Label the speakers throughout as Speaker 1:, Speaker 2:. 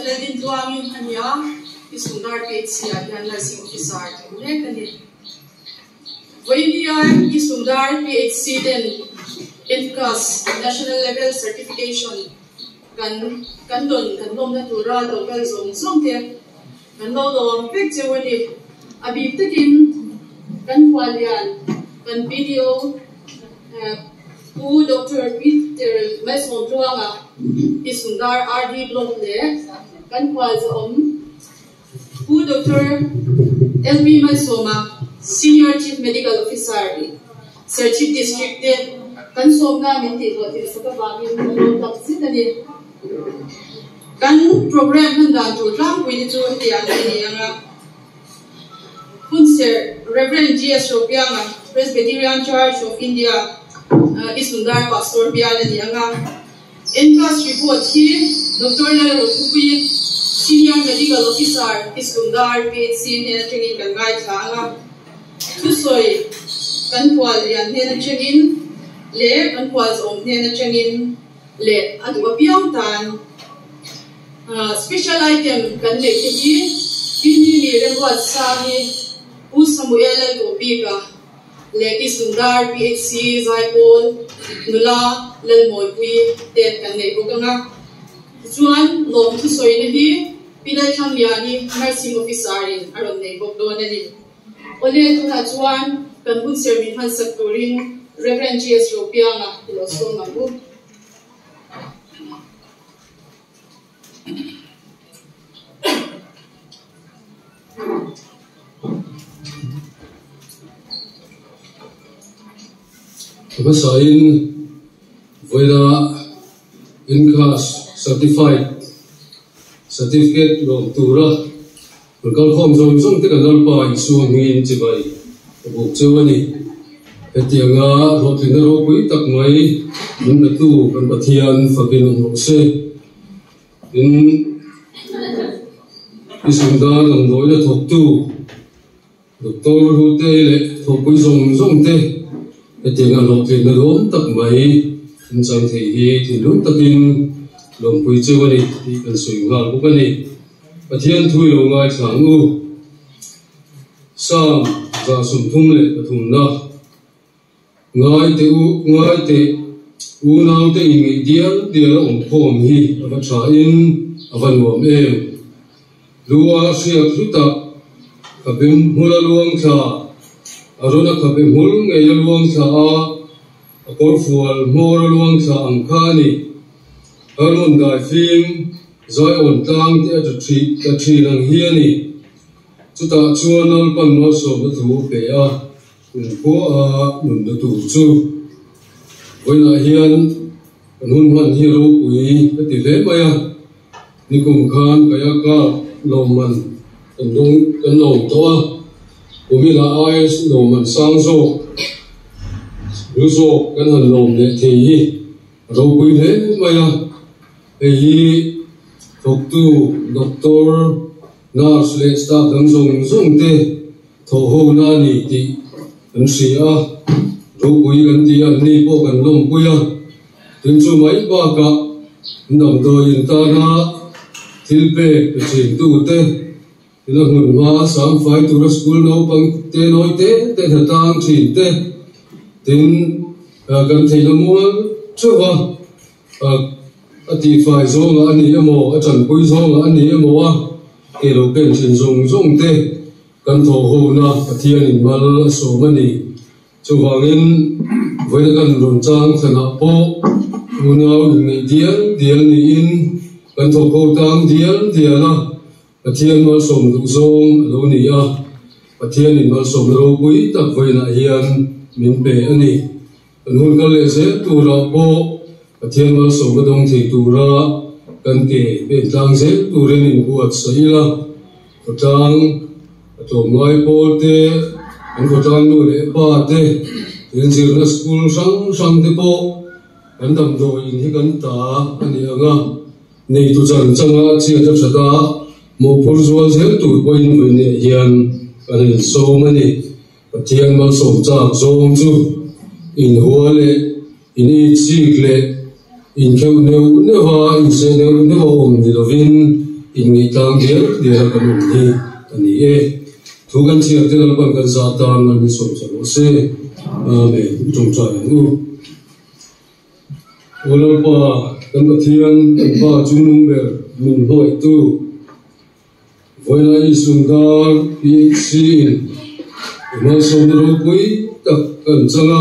Speaker 1: Laldintluangin a ni a, i Sundar PHC ah hian Nursing Officer thawk mek a ni. Vawinia i Sundar PHC ten NCAS, National Level Certification, kan kan dawn kan lawmna tura lo kal zawng zawng te kan lo lawm vek cheu a ni. A bik takin kan khualian kan BDO Pu Doctor Peter Malsawmtluanga i Sundar RD Block leh kan khualzawm Pu Doctor LP Malsawma, Senior Chief Medical Officer, Serchhip District te kan sawmna min tihhlawhtlin sak avangin kan lawm tak zet a ni. Kan programme hman dan tur tlangpui te chu hetiang hi a ni ang a, Hunserh Rev. GS Ropianga, Presbyterian Church of India, i Sundar Pastor bial a ni ang a. NCAS report hi Doctor Lalrothupui, Senior Medical Officer, Islungdar PHC hnen atangin kan ngaithla ang a. Thusawi kan khual lian hnen atangin leh kan khual zawm hnen atangin leh a duh apiang tan special item kan neih te hi Pi Mimi Remruatsangi, Pu Samuel Lalduhbika, leh Pi Sundar, PHC, Zaipawl, nula Lalmawipui te kan nei bawk ang a. Tichuan, lawm thusawina hi Pi Lalthlangliani, Nursing Officer in a rawn nei bawk dawn a ni. Awle, tunah chuan kan hun sermon hmansak turin Rev. GS Ropianga i lo sawm ang u.
Speaker 2: Hmasain vawiina NCAS Certified Certificate lawm tura kan kalkhawm zawng zawng te kan Lalpa Isua hmingin chibai a buk cheu a ni. Hetianga hlawhtlinna ropui tak mai min petu kan Pathian fakin awm rawh se. Tin, i sumdan damdawina thawktu Doctor Hlutei leh thawkpui zawng zawng te hetianga hlawhtlinna lawm tak mai an chang thei hi thinlung takin lawmpui cheu a ni tih kan sawi nghal bawk a ni. Pathian thu i lo ngaithla ang u. Psalm 133. Ngai teh u, ngai teh, unaute inngeih dial dial a awm khawm hi a va tha in a va nuam em. Lua hriak hlutak, khabe hmul a luang thla, a rawn a khabe hmul ngei a luang thla a, a kawrfual hmawr a luang thla ang kha a ni. Harmon daifim, Zion tlang te a tla thin ang hi a ni. Chutah chuan Lalpan malsawmna thu a pe a. Kum khua a nun na tur chu vawiinah hian kan hun hman hi ropui ka ti hle mai a, nikum khan Kayaka lawmman kan dawng kan lawm tawh a, kuminah IS lawmman sang zawk hlu zawk kan han lawm leh thei hi a ropui hle mai a, hei hi thawktu doctor, nurse leh staff dang zawng zawng te Thawh ho na a ni tih kan hria a, ropui kan ti a, anni pawh kan lawmpui a. Tin chu mai bakah damdawi in tana thil pek pe thin tu te, ila hmun hma sangfai tura school naupang te nawi te te hnatlang thin te, tin kan theihna mual theuh a, a tihfai zawngah a ni emaw, a tanpui zawngah a ni emaw a ke lo pen thin zawng zawng te, Kan thawhhona Pathianin mal a sawm a ni. Chuvangin, vawiina kan rawn chang thlanah pawh unau inngeih dial dial niin kan thawkho tang dial dial a, Pathian malsawm duh zawng a lo ni a, Pathianin malsawmna ropui tak vawiinah hian min pe a ni. Kan hun kal leh zel turah pawh Pathian malsawmna dawng thei tura kan ke pen tlang zel turin inbuatsaih ila, khawtlang a tlawmngai pawl te, kan khawtlang nu leh pa te, inzirna school hrang hrang te pawh kan damdawi in hi kan ta a ni ang a, neitu chan changa chhiat a that a, mawhphur zual zel tur pawhin vawiinah hian kan insawm a ni. Pathian malsawm chak zawng chu inhua leh in itchik leh inkheuh neuh neuha inseh neuh neuh a awm ni lovin Inngeih tlang dial dial a kan awm hi a ni e. Thu kan chhiar te Lalpan kan za tan mal min sawm sa rawh se. Amen. I tawngtai ang u. Aw Lalpa, kan Pathian, kan Pa chungnung ber min hmangaihtu, Vawiina Isungdar PHC in i hmalsawmna ropui tak kan chang a,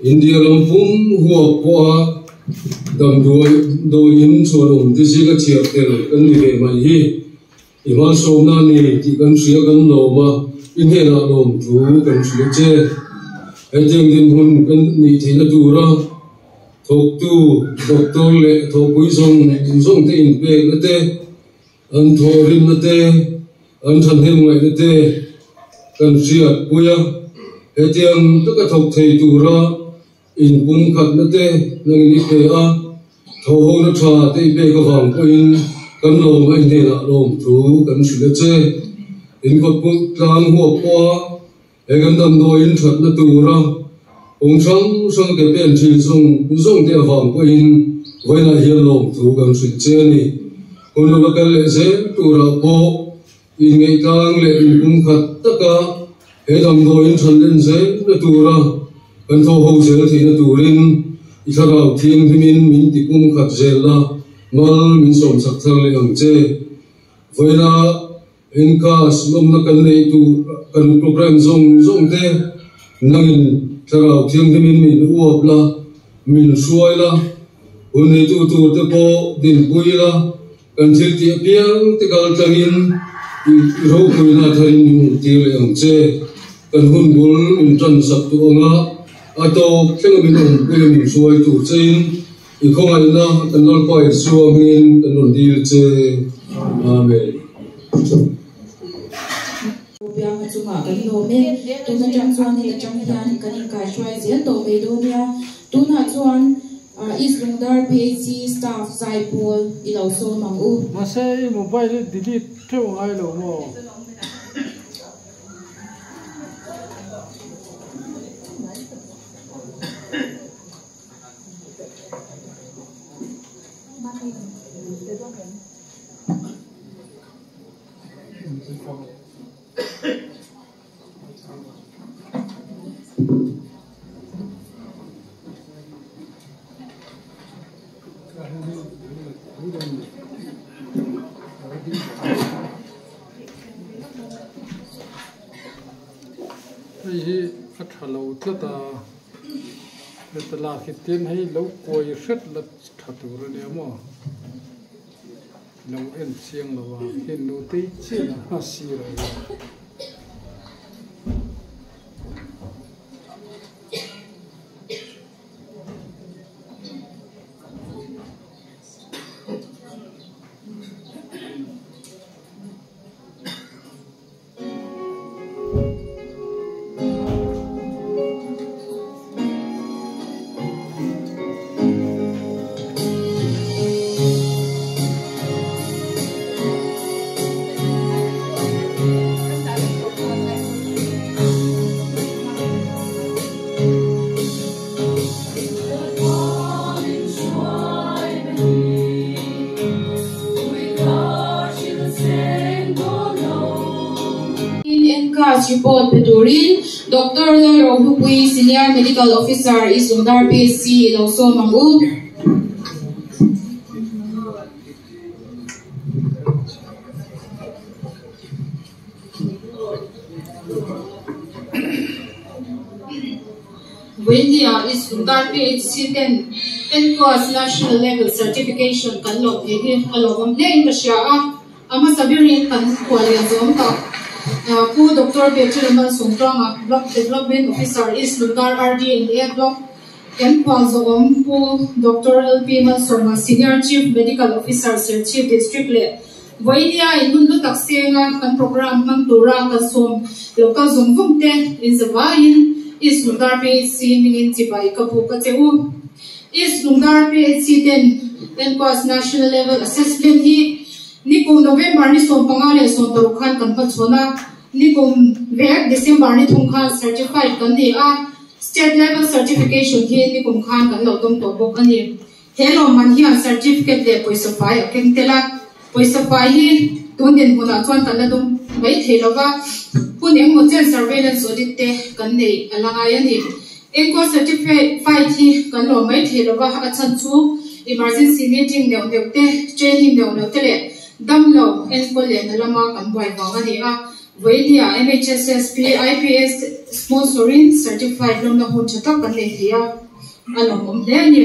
Speaker 2: India ram pum huap pawha damdawi dawiin chhuan awm te zinga chhiar tel kan ni ve mai hi i hmalsawmna a ni tih kan hria kan lawm a, i hnenah lawm thu kan hria che. Hetiang dinhmun kan nih theihna tura thawktu doctor leh thawhpui zawng zawng te inpekna te, An thawhrimna te, an thahnem ngaihna te kan hriat pui a, hetiang taka thawk thei tura inpumkhatna te nangin i pe a, thawhhona tha te i pek avang pawhin kan lawm a, i hnenah lawmthu kan hrilh a che. Inkawtput tlang huap pawha he kan damdawiin thatna tura kawng hrang hrang ke pen thin zawng zawng te avang pawhin vawiinah hian lawmthu kan hrilh che a ni. Hun lo la kal leh zel turah pawh inngeih tlang leh inpumkhat taka he damdawiin than len zelna tura kan thaw ho zel theihna turin i thlarau thianghlimin min ti pumkhat zel la, mal min sawmchak thar leh ang che. Vawiinah Enkas lawmna kan neih tur kan program zawng zawng te nangin Thlarau Thianghlimin min uap la, min hruai la, hun neitu tur te pawh dinpui la, kan thil tih apiang te kal tlangin i ropuina tharin min hmuhtir leh ang che. Kan hun bul min tan sak duh anga a tawp thlenga min awmpui a min hruai tur chein I khawngaihna kan Lalpa Isua hmingin kan rawn dil che. Amen.
Speaker 3: Bianga chungah kan lawm e. Tun atang chuan heta tang hian kan inkaihruai zel tawh mai dawn nia. Tunah chuan East Lungdar PHC staff zaipawl i lo sawm ang u.
Speaker 4: Mahse i mobile hi delete theuh ngai lo maw? Hei hi a tha lo tlat a. Heta lak hi tin hei lo kawi hret la tha tur a nia maw lo en chiang lo a khi nutei chiah a sir ah hian.
Speaker 3: NCAS report pe turin Doctor Lalrohlupui, Senior Medical Officer, East Lungdar PHC i lo sawm ang u. Vawinia East Lungdar PHC ten NCAS National Level Certification kan lawm thei hi a lawmawm hle in ka hria a. A hmasa berin kan khuallian zawm tak Pu Doctor Beatrice Malsawmtluanga, Block Development Officer, East Lungdar RD and A Block, kan khual zawm Pu Doctor LP Malsawma, Senior Chief Medical Officer, Serchhip District leh Vawinia in hun hlu tak senga kan program hmang tura kan sawm lo kal zawng zawng te in zavaiin East Lungdar PHC hmingin chibai ka buk a che u. East Lungdar PHC ten NCOS National Level Assessment hi nikum November ni 15 leh 16 khan kan hmachhawn a, nikum vek December ni thum khan certified kan ni a, State Level Certification hi nikum khan kan lo dawng tawh bawk a ni. He lawmman hian certificate leh pawisa fai a keng tel a. Pawisa fai hi tun dinhmunah chuan kan la dawng mai thei lo va, hun engmaw chen surveillance audit te kan neih a la ngai a ni. Enkawl certified hi kan lawm mai thei lo va, a chhan chu emergency meeting neuh neuh te, training neuh neuh te leh damlo enkawl lehna lama kan buai vang a ni a. Vawinia MHSSP IPS sponsorin certified lawmna hun tha tak kan nei thei a, a lawmawm hle a ni.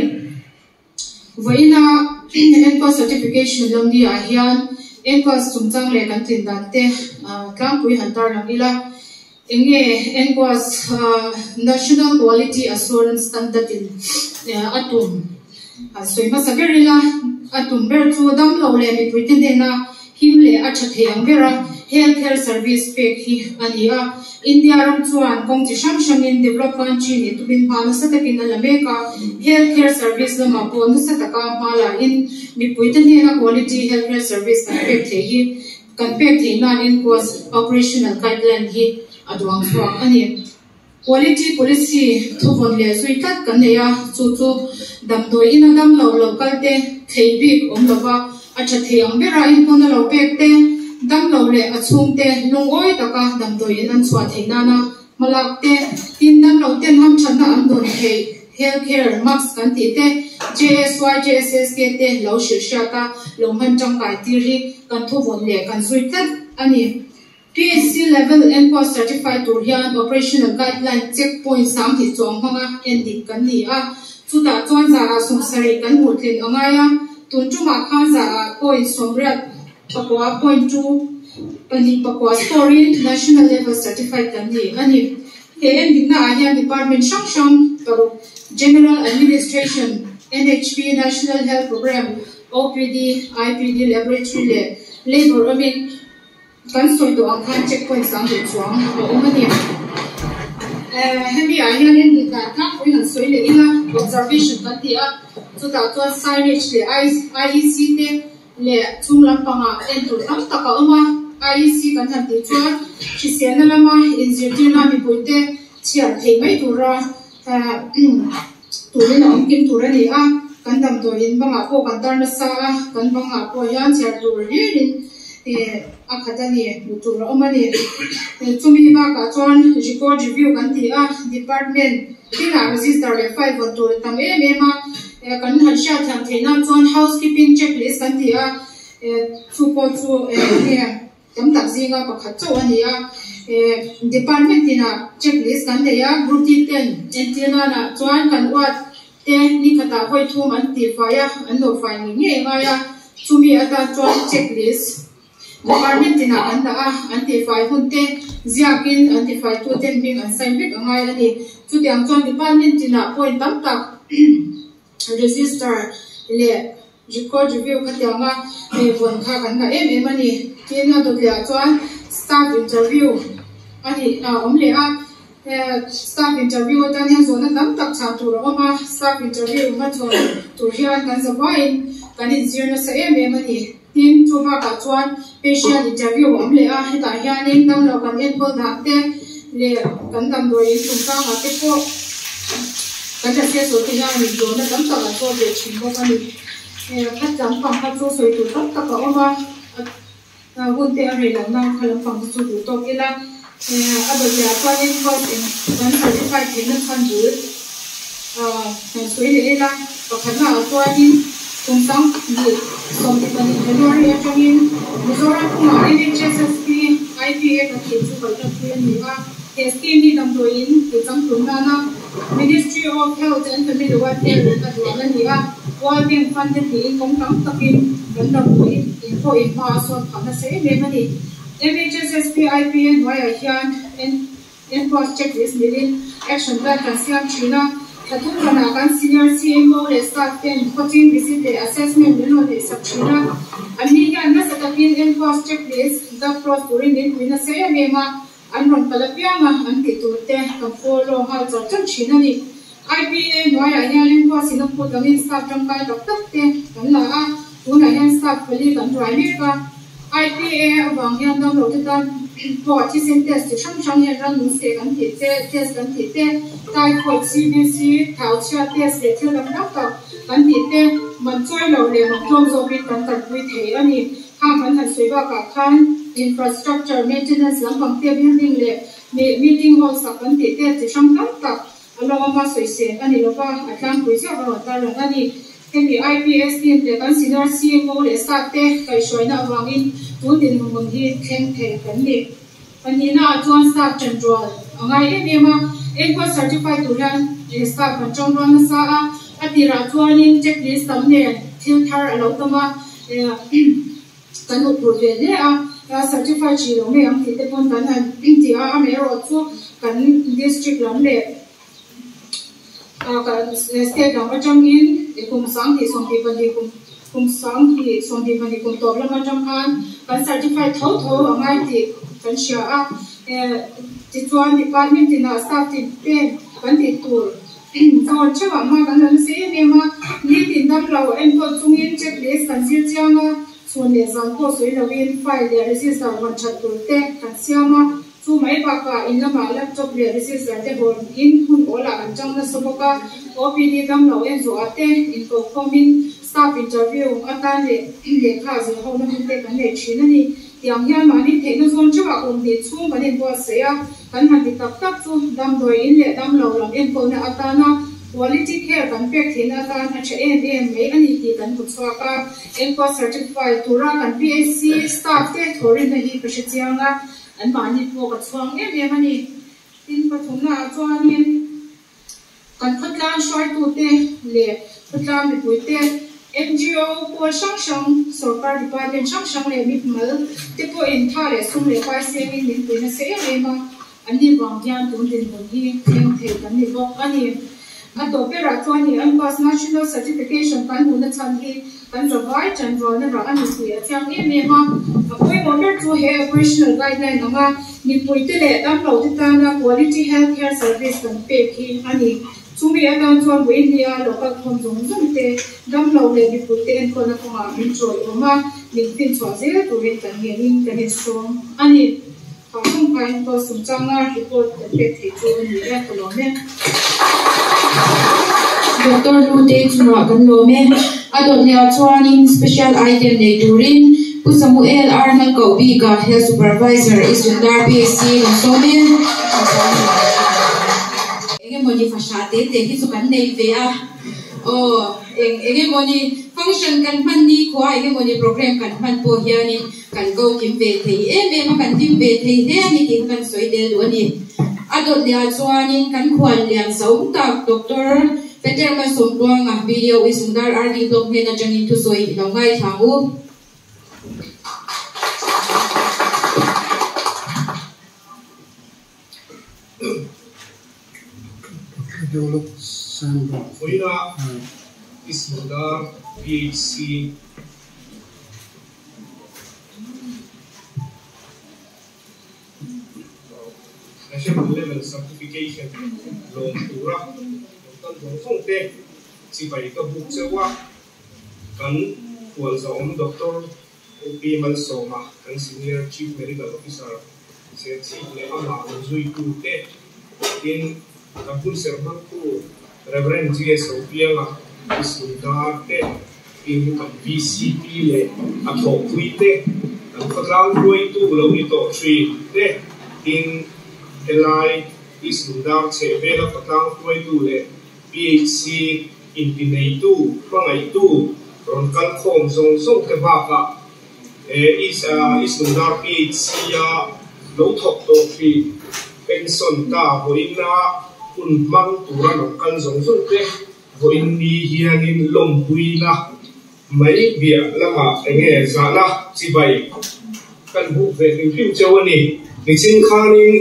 Speaker 3: Vawiina enkawl certification lawmni ah hian enkawl chungchang leh kan tlin dan te tlangpui han tarlang ila, eng nge enkawl National Quality Assurance Standard in a tum han sawi hmasa ber ila, a tum ber chu damlo leh mipuite hnena Him leh a tha thei ang bera health care service pek hi a ni a. India ram chuan kawng chi hrang hrangin develop country nih tumin hma nasa takin a la mek a. Health care service lamah pawh nasa taka hma lahin mipuite hnena quality health care service kan pek theih hi kan pek theih nanin cost operational guideline hi a duang chhuak a ni. Quality policy thuvawn leh zui tlat kan nei a, chu chu damdawi ina dam lo lo kal te, thei bik awm lova a tha thei ang bera inpawna lo pek te, dam lo leh a chhungte lungawi taka damdawi in an chhuah theih nana hmalak te, tin dam lo ten hamthatna an dawn theih health care mask kan tih te, JSY, JSSK te lo hrilh hriat a lo hman tangkai tir hi kan thuvawn leh kan zui tlat a ni. PHC Level NQAS Certified tur hian Operational Guideline Check Point 2000 chuang hmanga en dik kan ni a, chutah chuan zahah 70 kan hmuh tlin a ngai a, tun tumah khan zahah point 89 point two pahnih pakua score in National Level Certified kan ni a ni. He en dikna ah hian Department hrang hrang paruk, General Administration, NHP, National Health Programme, OPD, IPD, Laboratory leh Labour awmin, Kan sawi tawh ang khan check point 2000 chuang a awm a ni. Hemi ah hianin dik dan tlangpui han sawi leh ila observation kan ti a, chutah chuan signage leh IEC te leh chung lampangah en tur tam tak a awm a. IEC kan han tih chuan hriselna lama inzirtirna mipuite chhiar theih mai tura turin a awm kim tur a ni a, kan damdawi in bangah pawh kan tar nasa a, kan bangah pawh hian chhiar tur hlirin a khat a ni, hmuh tur a awm a ni. Chumi bakah chuan record review kan ti a, department tinah register leh file vawn tur a tam em em a, kan han hriat thiam theih nan chuan housekeeping checklist kan ti a, chu pawh chu enge. Tam tak zinga pakhat chauh a ni a, department tinah check list kan nei a, group D ten entir nanah chuan kan uat te ni khatah vawi thum an tih fai a, an lo fai ngei ngei ngai a, chumi atan chuan check list department tinah kan dah a, an tih fai hun te ziakin an ti fai tu ten hming an sign vek a ngai a ni. Chutiang chuan department tinah point tam tak register leh Record review khatianga hei vawn kha kan ngah em em a ni. Tin, a dawtliah chuan staff interview a nih a awm leh a. Staff interview atan hian zawhna tam tak chhah tur a awm a, staff interview hmachhawn tur hian kan za huaiin kan inzir nasa em em a ni. Tin, chu bakah chuan patient interview a awm leh a, hetah hianin damlo kan enkawl dan te leh kan damdawi in chungchangah te pawh kan la hriat tawh te hian inzawhna tam tak an zawt ve thin bawk a ni. Khat lampang kha chu sawi tur tam tak a awm a, hun te a rei loh nan kha lampang te chu duh tawk ila. A dawtliah chuanin course eng kan certify theihna chhan bul han sawi leh ila, pakhatna ah chuanin kum 2020 January atangin Mizoram pumah NHSSP IPA kan tih chu kalh tan pui a ni a, he scheme hi damdawiin tih changtlung nana Ministry of Health and Family Welfare in a duan a ni a, World Bank fund te tiin kawng tam takin kan damdawiin in pawh in hma a sawn phah nasa em em a ni. MHSSPIPA hnuaiah hian NPOS checklist milin action plan kan siam thin a, thla thum ranah kan senior CMO leh staff ten coaching visit leh assessment min rawn neih sak thin a. Anni hian nasa takin NPOS checklist dap cross turin min pui nasa em em a, an rawn kal apiang a, an tih tur te kan follow nghal char char thin a ni. IPA hnuaiah hian NPOS in a phut angin staff tangkai tak tak te kan la a, tunah hian staff pali kan ruai mek a. IPA avang hian damlote tan pawh thisen test chi hrang hrang hian rannung seh kan tih te, test kan tih te, typhoid, CBC, thau chhia test leh thil dang tak tak kan tih te man chawi lo leh man tlawm zawkin kan kalpui thei a ni. Khang kan han sawi bakah khan infrastructure maintenance lampang te building leh meeting hall sak kan tih te chi hrang tam tak a lawmawma sawisel a ni lova, a tlangpui chiah erawh tarlang a ni. Hemi IPS team leh kan senior CMO leh staff te kaihhruaina avangin tun dinhmun hi thleng thei kan ni. Pahnihna ah chuan staff ṭanrual a ngai em em a, enkawl certify tur hian staff kan ṭangrual nasa a, a tirah chuanin checklist tam nen thil thar a lo tam a, kan upur ve hle a, certify ṭhi lo ngei ang tih te pawn kan han ti a, amaherawh chu kan district lam leh state lam aṭangin kum 2022 kum kum 2022 kum tawp lam aṭang khan kan certify tho tho a ngai tih kan hria a, tichuan department tinah staff tin ten kan tih tur zawn theuhah hma kan la nasa em em a, nitin damlo enkawl chungin checklist kan zir chiang a, chhun leh zan pawh sawi loin file leh register vawn that tur te kan siam a. Chu mai bakah in lamah laptop leh register te hawn in hun awlah an tang nasa bawk a, OPD damlo en zawhah te inkokhawmin staff interview atan leh lehkha zir hona hun te kan nei thin a ni. Tiang hian mahni theihna zawn theuhah kum hnih chhung kan inbuatsaih a, kan han ti tak tak chu damdawi in leh damlo lam enkawlna atana quality care kan pek theihna atan a tha em em mai a ni tih kan hmu chhuak a. Enkawl certify tura kan PHC staff te thawhrinna hi ka hrechiang a. An mahni pawh ka chhuang em em a ni. Tin, pathumnaah chuanin kan khawtlang hruaitute leh khawtlang mipuite, NGO pawl hrang hrang, sorkar department hrang hrang leh mipmal te pawhin tha leh sum leh pai sengin min pui nasa em em a, anni vang hian tun dinhmun hi thleng thei kan ni bawk a ni. A tawp berah chuan i NPAS National Certification kan hmuhna chhan hi kan zavai ṭanrualna rah a ni tih a chiang em em a. A pawimawh ber chu he Operational Guideline anga mipuite leh damlote tana Quality Health Care Service kan pek hi a ni. Chumi atan chuan Buihnia local khawm zawng zawng te, damlo leh mipuite enkawlna kawngah min ṭawiawm a, min finchhuah zel turin kan ngenin kan insawm a ni. Thahnem kaiin pawh chungchanga report kan pek theih chu a ni e, ka lawm e.
Speaker 5: Doctor Hlute chungah kan lawm e. A dawtliah chuanin special item nei turin Pu Samuel Arnold Kohbika, Health Supervisor, i Sundar PHC kan sawm e. Engemawni fahra te te hi chu kan nei ve a. Aw, eng engemawni function kan hman ni khua engemawni program kan hman pawh hianin kan ko kim ve thei em em a, kan hlim ve thei hle a ni tih kha kan sawi tel duh a ni. A dawt leh ah chuanin kan khual lian zau tak Doctor Peter Malsawmtluanga, BDO i Sundar RD Block hnen atangin thusawi i lo ngaithla ang u.
Speaker 6: Vawiina Ismundar PHC National Level Certification lawm tura lo kal zawng zawng te chibai ka buk cheu a, kan hualzawm Doctor OP Malsawma, kan Senior Chief Medical Officer Serchhip leh amah rawn zuitute tin kan hun serh hmangtu Rev. GS Ropianga, Pi Sundar te tin kan VCP leh a thawhpui te, kan khawtlang hruaitu lo ni tawh thin te tin helai Pi Sundar chhehvela khawtlang hruaitu leh PHC intineitu, hmangaihtu rawn kal khawm zawng zawng te bakah East Lungdar PHC-a lo thawk tawh thin pension ta vawiina hun hmang tura lo kal zawng zawng te vawiin ni hianin lawmpuina mai biah lamah enge zahna chibai kan buk ve hrim hrim cheu a ni. Nichin khanin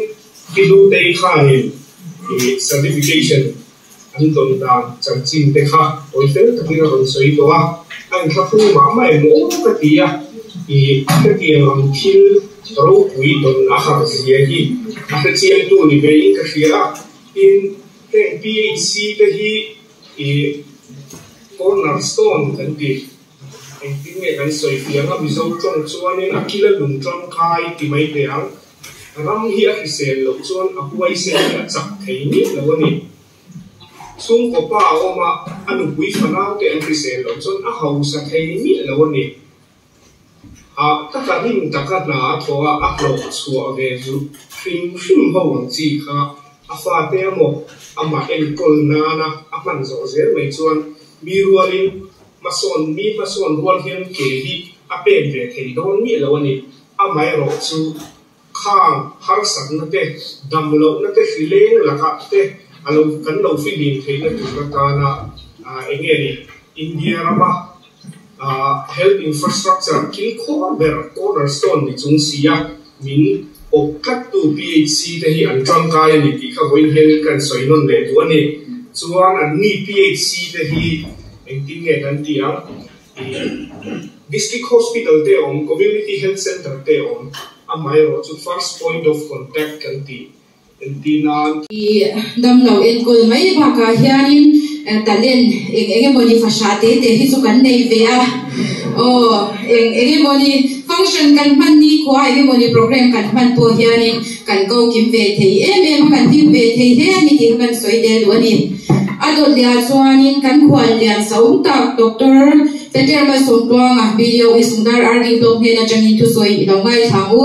Speaker 6: i hlutei khanin certification An dawn dan chanchin te kha tawi fel takin a rawn sawi tawh a, a inthlahrung mah mah em aw ka ti a, i hetiang ang thil ropui dawn a harh zia hi a hrechiangtu ni ve in ka hria a, tin heng PHC te hi i corner stone kan ti, engtin nge kan sawi fiang a, Mizo tawng chuanin a kila lung tangkai ti mai teh ang. Ram hi a hrisel loh chuan a huaisen hi a chak thei miah lo a ni. Chhungkaw pa a awm a, a nupui fanau te an hrisel loh chuan a hausa thei miah lo a ni. Hah taka rim taka hna a thawh a, a hlawh chhuah ve zu hrim hrim ho ang chi kha a fate emaw amah enkawl nana a hman zawh zel mai chuan mi rualin hmasawn mi hmasawn rual hian ke hi a pek ve thei dawn miah lo a ni. Amaherawh chu khang harsatna te, dam lohna te, hrileng lakah te a lo kan lo fihlim theihna tur atana eng nge ni India rama health infrastructure kilkhawr ber cornerstone ni chung sia min awp tlattu PHC te hi an tangkai a ni tih kha vawiin hianin kan sawi nawn leh duh a ni. Chuan anni PHC te hi engtin nge kan tih ang? District Hospital te awm, Community Health Centre te awm, amaherawh chu First Point of Contact kan tih entir nan.
Speaker 5: I damlo enkawl mai bakah hianin talent eng eng emawni fahrah te te hi chu kan nei ve a, aw eng eng emawni function kan hman ni khua eng emawni program kan hman pawh hianin kan ko kim ve thei em em a, kan hlim ve thei hle a ni tih kha kan sawi tel duh a ni. A dawt leh ah chuanin kan khual lian saum tak Doctor Peter Malsawmtluanga BDO i Sundar RD Block hnen atangin thusawi i lo ngaithla ang u.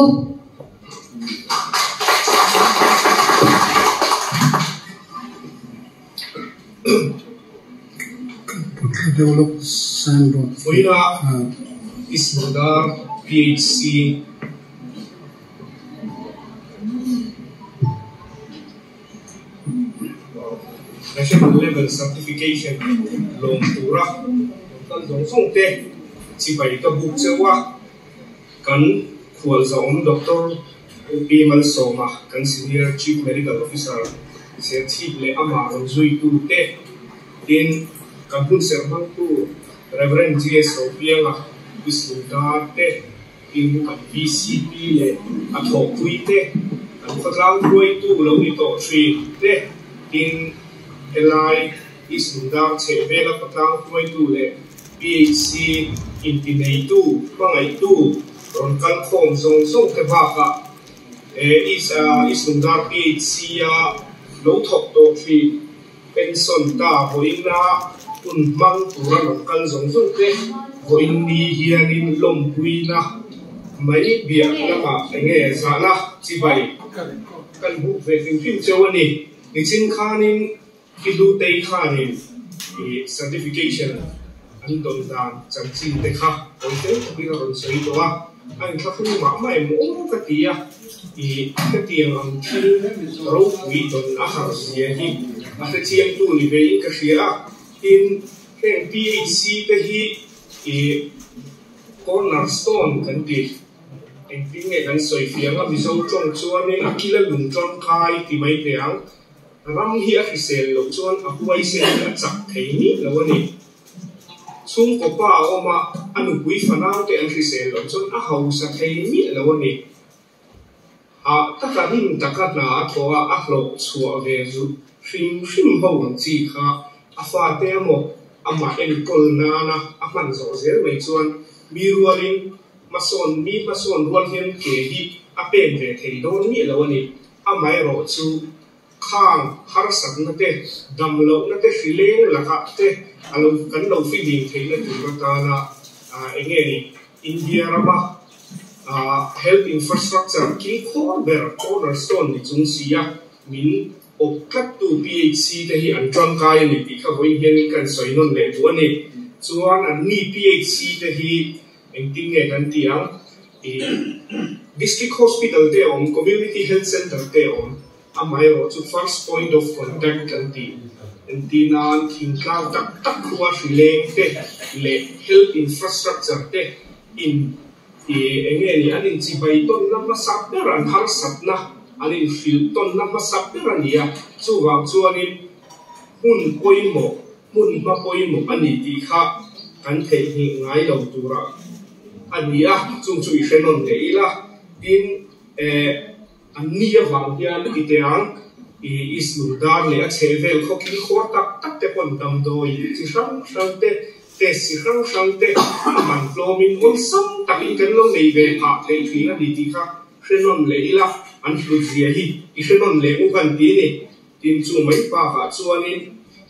Speaker 6: Vawiina Ismundar PHC National Level Certification lawm tura rawn kal zawng zawng te chibai ka buk cheu a, kan khualzawm Doctor U Pi Malsawma, kan Senior Chief Medical Officer Serchhip leh amah rawn zuitu te, tin kan hun serh hmangtu Rev. GS Ropianga, Pi Sundar te, Tin, kan VCP leh a thawhpui te, kan khawtlang hruaitu lo ni tawh thin te, tin, helai East Lungdar chhehvela khawtlang hruaitu leh PHC intineitu, hmangaihtu rawn kal khawm zawng zawng te bakah East East Lungdar PHC-a lo thawk tawh thin pension ta vawiina hun hmang tura rawn kal zawng zawng te vawiin ni hianin lawmpuina mai biak lamah eng nge zahna chibai kan hmuh ve hrim hrim cheu a ni. Nichin khanin i hlutei khanin i certification an dawn dan chanchin te kha hawi fel takin a rawn sawi tawh a, a inthlahrung mah mah em aw ka ti a. I hetiang ang thil ropui dawn a har zia hi a hrechiangtu ni vein ka hria a, tin heng PHC te hi i corner stone kan ti, engtin nge kan sawi fiang a, Mizo tawng chuanin a kila lung tangkai ti mai teh ang, ram hi a hrisel loh chuan a huaisen hi a chak thei miah lo a ni. Chhungkaw pa a awm a, a nupui fanau te an hrisel loh chuan a hausa thei miah lo a ni. Hah taka rim taka hna a thawh a, a hlawh chhuah ve zu hrim hrim ho ang chi kha a fate emaw amah enkawl nana a hman zawh zel mai chuan mi rualin hmasawn mi hmasawn rual hian ke hi a pek ve thei dawn miah lo a ni. Amaherawh chu Khang harsatna te, dam lohna te, hrileng lakah te a lo kan lo fihlim theihna tur atana eng nge ni India rama health infrastructure kilkhawr ber cornerstone ni chung sia min awp tlattu PHC te hi an tangkai a ni tih kha vawiin hianin kan sawi nawn leh duh a ni. Chuan anni PHC te hi engtin nge kan tih ang? District Hospital te awm, Community Health Centre te awm. Amaherawh chu first point of contact kan tih entir nan thingtlang tak tak khua hrileng te leh health infrastructure te in ih eng nge ni an inchibai tawnna hmasa ber an harsatna an inhrilh tawnna hmasa ber a ni a, chuvang chuanin hmun pawimawh hmun hma pawimawh a ni tih kha kan theihnghilh ngai lo turah a ni a, chung chu i hre nawn leh ila tin eh. An ni avang hian i teh ang, i Isnur dar leh a chhehvel khawkil khawr tak tak te pawn damdawi chi hrang hrang te, test chi hrang hrang te a man tlawmin awlsam takin kan lo nei ve phah theih thin a ni tih kha hre nawn leh ila, an hlut zia hi i hre nawn leh u kan ti ni. Tin, chu mai bakah chuanin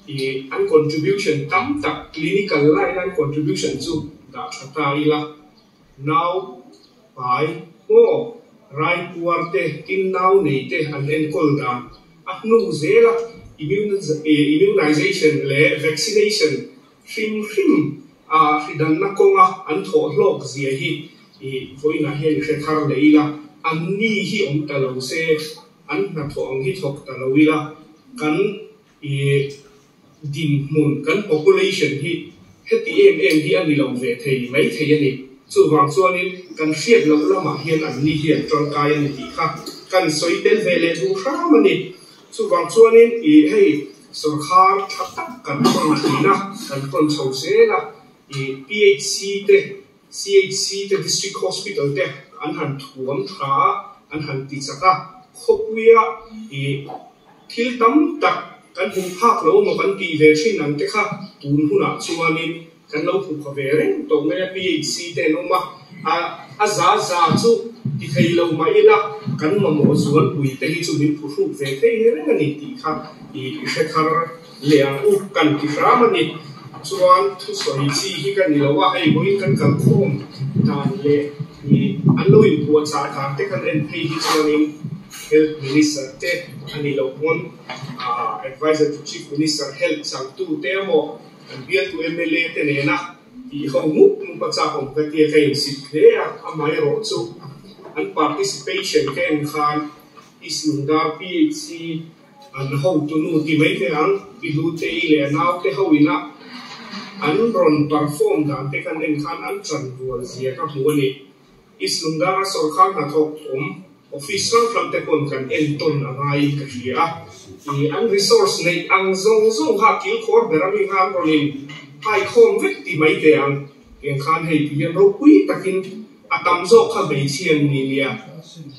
Speaker 6: i an contribution tam tak clinical line an contribution chu dah tha ta ila. Nau pai maw rai puar te tin nau nei te an enkawl dan a hnu zel a, immunization leh vaccination hrim hrim a hridanna kawnga an thawh hlawk zia hi vawiinah hian i hre thar leh ila, an ni hi awm ta lo se, an hnathawh ang hi thawk ta lo ila, kan dinhmun, kan population hi heti em em hi a ni lo ve thei mai thei a ni. Chuvang chuanin kan hriat loh lamah hian an ni hian tangkai a ni tih kha kan sawi tel ve leh duh hram a ni. Chuvang chuanin i hei sawrkhar tha tak kan tawn thin a, kan tawn chho zel a, i PHC te, CHC te, District Hospital te an han thuam tha a, an han ti chak a, khawpuia i Thil tam tak kan hmuh phak lo emaw kan tih ve thin ang te kha tun hunah chuanin kan lo hmu kha ve reng tawh mai a, PHC te an awm a, a za za chu ti thei lo mah ila kan mamawh zualpui te hi chu min phuhruk ve thei reng a ni tih kha i hre thar leh ang u kan ti hram a ni. Chuan thusawi chi hi ka ni lo a, hei vawiin kan kalkhawm dan leh an lo inpuahchah dan te kan en phei hi chuanin Health Minister te a ni lo pawn Adviser to Chief Minister Health changtu te emaw kan bialtu mla te nena tih ho mup mup a chak awm ka tia ka insit hle a, amaherawh chu an participation ka en khan East Lungdar PHC an hotunu ti mai teh ang, Pi Hlutei leh a naute ho ina an rawn perform dan te kan en khan an chanrual zia ka hmu a ni. East Lungdara sawrkar hnathawk awm Office hrang hrang te pawn kan entawn a ngaiin ka hria a, i an resource neih ang zawng zawng kha kilkhawr ber ami kha an rawn in haikhawm vek ti mai teh ang. Tiang khan hei ti hian ropui takin a tam zawk kha hmeichhia an ni nia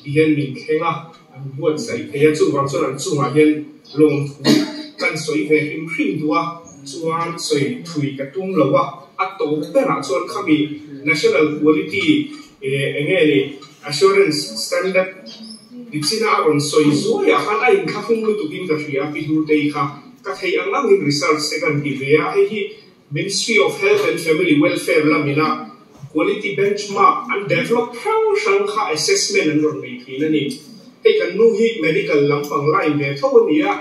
Speaker 6: ti hian min thleng a, an buatsaih thei a, chuvang chuan an chungah hian lawmthu kan sawi ve hrim hrim duh a, chuan sawi thui ka tum lo a, a tawp berah chuan khami national quality Enge ni assurance standard nichin a a rawn sawi zuai ah khan a inthlafung lutuk in ka hria a pi Hlutei kha ka theih ang ang in research te kan ti ve a, hei hi Ministry of Health and Family Welfare lam in a quality benchmark an develop hrang hrang kha assessment an rawn nei thin a ni. Hei kan nu hi medical lampang line ve tho a ni a,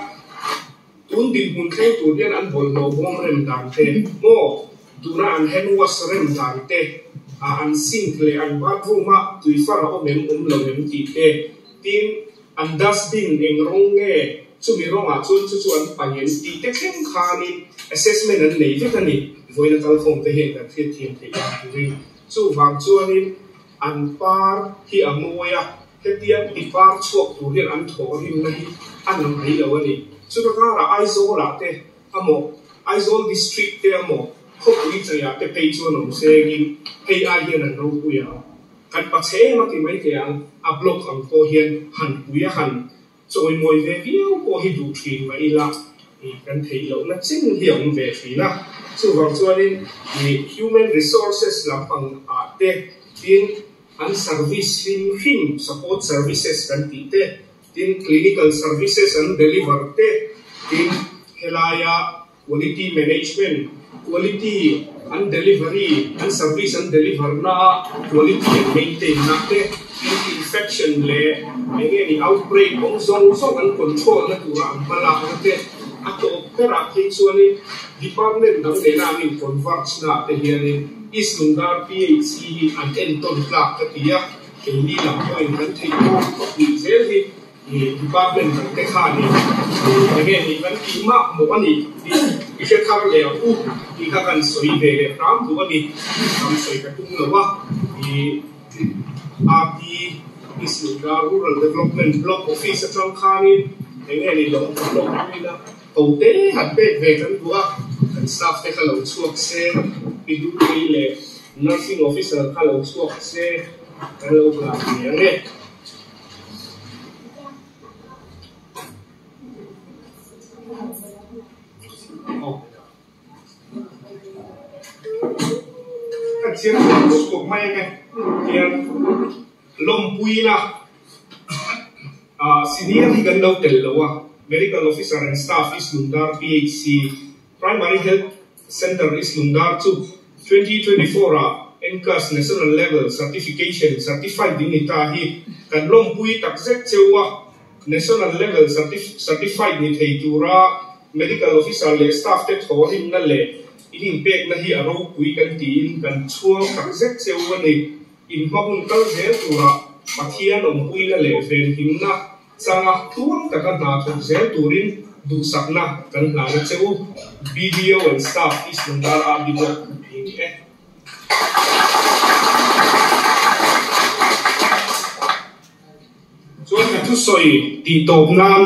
Speaker 6: tun dinhmun thleng tur hian an bawlhhlawh bawm rem dan te maw tuna an hand wash rem dan te ah an sink leh an bathroom a tui far a awm em awm lo em tih te tin an dustbin eng rawng nge chumi rawngah chuan chu chu an paih em tih te thleng khanin assessment an nei vek a ni vawiin a kalkhawm te hian kan hriat thiam theih dan turin chuvang chuanin an par hi a mawi a. Hetiang ti par chhuak tur hian an thawh rimna hi a na mai lo a ni. Chuta karah Aizawlah te amaw, Aizawl District te amaw, khawpui chaiah te phei chuan awm sengin hei ai hian an ropui ang. Kan pache em a ti mai thei ang, a block ang pawh hian han pui a han chawimawi ve viau pawh hi duh thin mah ila kan theih lohna chen hi a awm ve thin a. Chuvang chuanin human resources lampang ah te tin, An service hrim hrim, support services kan tih te, tin clinical services an deliver te, tin helaia quality management, quality an delivery, an service an deliver na quality an maintain na te, tin infection leh eng nge ni outbreak awm zawng zawng an control na tura an hma lak na te, a tawp berah phei chuanin department dang nena an in converge na ah te hianin East Lungdar PHC hi an entawn tlak ka ti a, keini lam pawhin kan theih tawk ka puih zel hi department dang te khanin enge nih kan tih mah mawh a ni tih i hre thar leh ang u tih kha kan sawi ve leh hram duh a ni. Ram sawi ka tum lo a, i RD East Lungdar Rural Development Block Office atang khanin enge ni lo lawk ila. Ho te han pek ve kan duh a, kan staff te kha lo chhuak se, pi Duhpui leh nursing officer kha lo chhuak se kan lo hlan ve ang e. Kan chiang chuan kawp kawp mai ang e, tiang lawmpui la. Senior hi kan lo tel lo a, Medical Officer and Staff East Lungdar PHC, Primary Health Centre East Lungdar chu 2024 ah NCAS National Level Certification Certified in ni ta hi kan lawmpui takzet cheu a, National Level Certified ni thei tura Medical Officer leh Staff te thawhrimna leh in inpekna hi a ropui kan tiin kan chhuang takzet cheu a ni. In hma hun kal zel tura Pathian awmpuina leh venhimna changa tluang taka hna thawk zel turin duhsakna kan hlan a che u. BDO and Staff East Lungdar RD Block ni e. Chuan ka thusawi tih tawp nan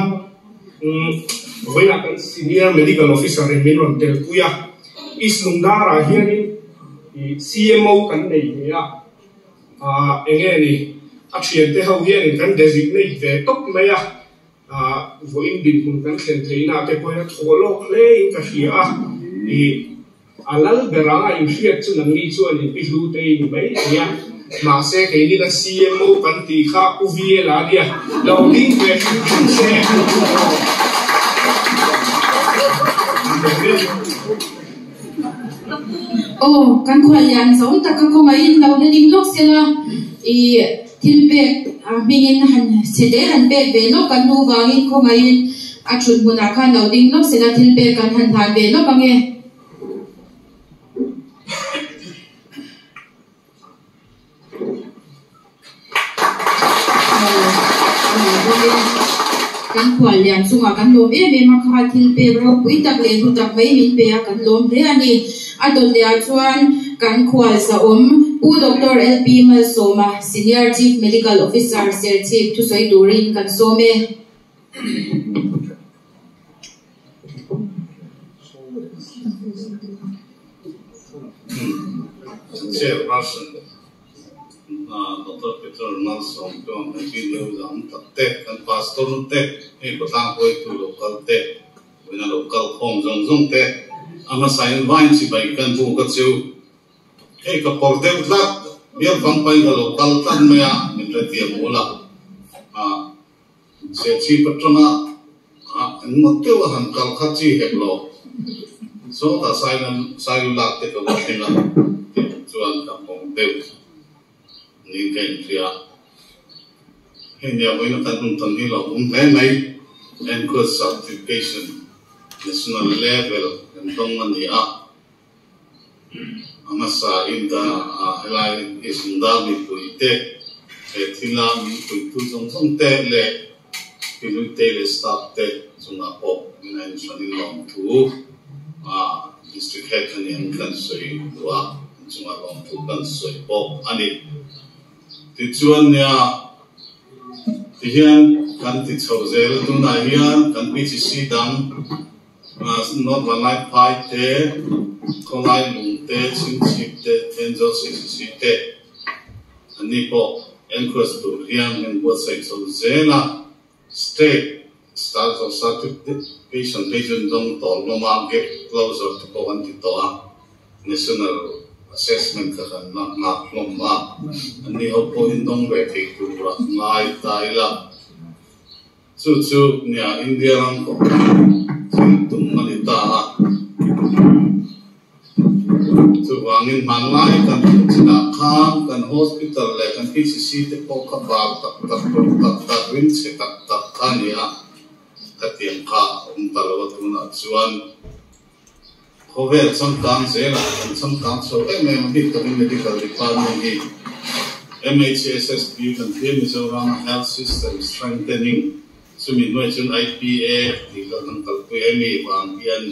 Speaker 6: vawiinah kan Senior Medical Officer in min rawn telpui a, East Lungdarah hianin CMO kan nei ve a, enge ni a thiante ho hianin kan designate ve tawp mai a, vawiin dinhmun kan thlen theihna te pawhin a thaw lawk hle in ka hria a, A lal ber anga inhriat chu nangni chuan in pi hlu te i ni mai thei a, mahse keini la CMO kan tih kha Pu VL a nia, lo ding ve hrim hrim se.
Speaker 5: Aw, kan khuallian zawng tak ka khawngaihin lo la ding lawk sela, i thil pek hmingin han chhe te han pek ve lawk kan hnu vangin khawngaihin a thut hmunah khan lo ding lawk sela thil pek kan han hlan ve lawk ange. Kan khuallian chungah kan lawm em em a, kha thil pek ropui tak leh hlu tak mai min pe a, kan lawm hle a ni. A dawt leh ah chuan kan khual zahawm Pu Doctor LP Malsawma, Senior Chief Medical Officer, Serchhip thusawi turin kan sawm e.
Speaker 7: Chairperson Doctor Peter Malsawmtluang kan video zam tak te, kan pastor te, hei khawtlang hruaitu local te, vawiina local khawm zawng zawng te, a hmasa in vain chibai kan hmu ka chu hei ka pawr deuh tlat, bial vangpain ka lo kal tlat mai a, min hrethiam ula. Serchhip atanga engmaw deuh a han kal kha chi hek lo. Sawtah Sailu lak te ka va thleng a tih chuan ka pawng deuh niin ka inhria. Hei nia vawiin atan hun tawn hi lo awm hle mai. Enquest Certification National Level kan dawng a ni a. A hmasa in ka helai Isundar mipui te, he thila min puitu zawng zawng te leh Piluite leh staff te chungah pawh min a inhranin lawmthu District Head kha nen kan sawi duh a, an chungah lawmthu kan sawi bawk a ni. Tichuan nia tihian kan ti chho zel a, tunah hian kan PCC dang North Vanlaiphai te, Khawlailung te, Chhingchhip te, Thenzawl CCC te anni pawh enquest tur hian min buatsaih chho zel a. State Stars of Certification phei chu an dawng tawh hlawm a, gap closure te pawh an ti tawh a, National Assessment kha kan la nghak hlawm a, anni ho pawh indawng ve thei tur a ngai ta ila. Chu chu nia India ram pawh thil tum a ni ta a. Chuvangin hmanlai kan hmuh chinah khan kan hospital leh kan PCC te pawh kha bar tak tak, rawh tak tak, rimchhe tak tak kha a ni a. Khatiang kha a awm ta lo a tunah chuan khawvel changkang zelah kan changkang chho em em a bik takin medical department hi MHSSP kan thlir Mizoram Health System Strengthening chumi hnuai chuan IPA tih kha kan kalpui a hemi vang hian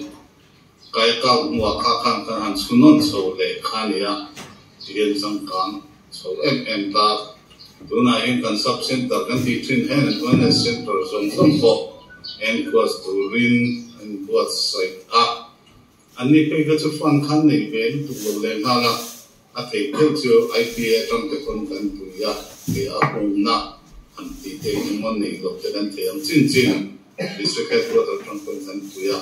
Speaker 7: kai kau hnuah kha khan kan han chhunawn chho leh kha a ni a tihian changkang chho em em ta tunah hian kan sub center kan tih thin hian wellness center zawng zawng pawh enquest turin an buatsaih a anni phei kha chu fund khan nei ve lutuk lo leh nghal a a theih deuh chu IPA atang te pawn kan pui a hei a awmna han tih te engemaw nei loh te kan thei ang chin chin district headquarter atang pawn kan pui a.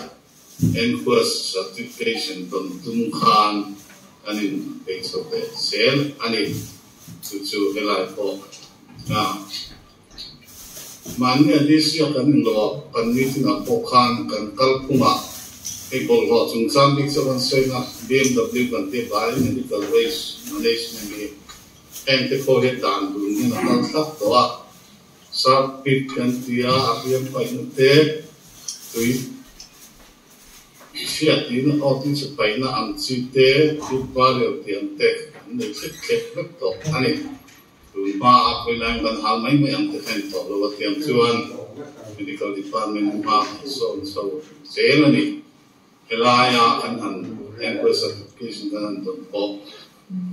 Speaker 7: Enquest certification tawn tum khan kan in peih chho ve zel a ni. Chu chu helai pawh a mahni a DC a kan inlawh kan meeting ah pawh khan kan kal phungah. Hei bawlhhlawh chungchang bik chu kan sawi nga, BMW kan tia Biomedical Waste Management hi heng te pawh hi dan dun hian a kal thlap tawh a. Shark pit kan tia a hriam paihna te tui chhiat tiin aw tin chu paihna ang chi te tube barrier tih ang te an nei thlep thlep vek tawh a ni. Tun hma a khawi laiin kan hal mai mai ang te kha in tawh lo a tiang chuan Medical Department hma kan sawn chho zel a ni. Helaia kan han enquest certification kan han dawn pawh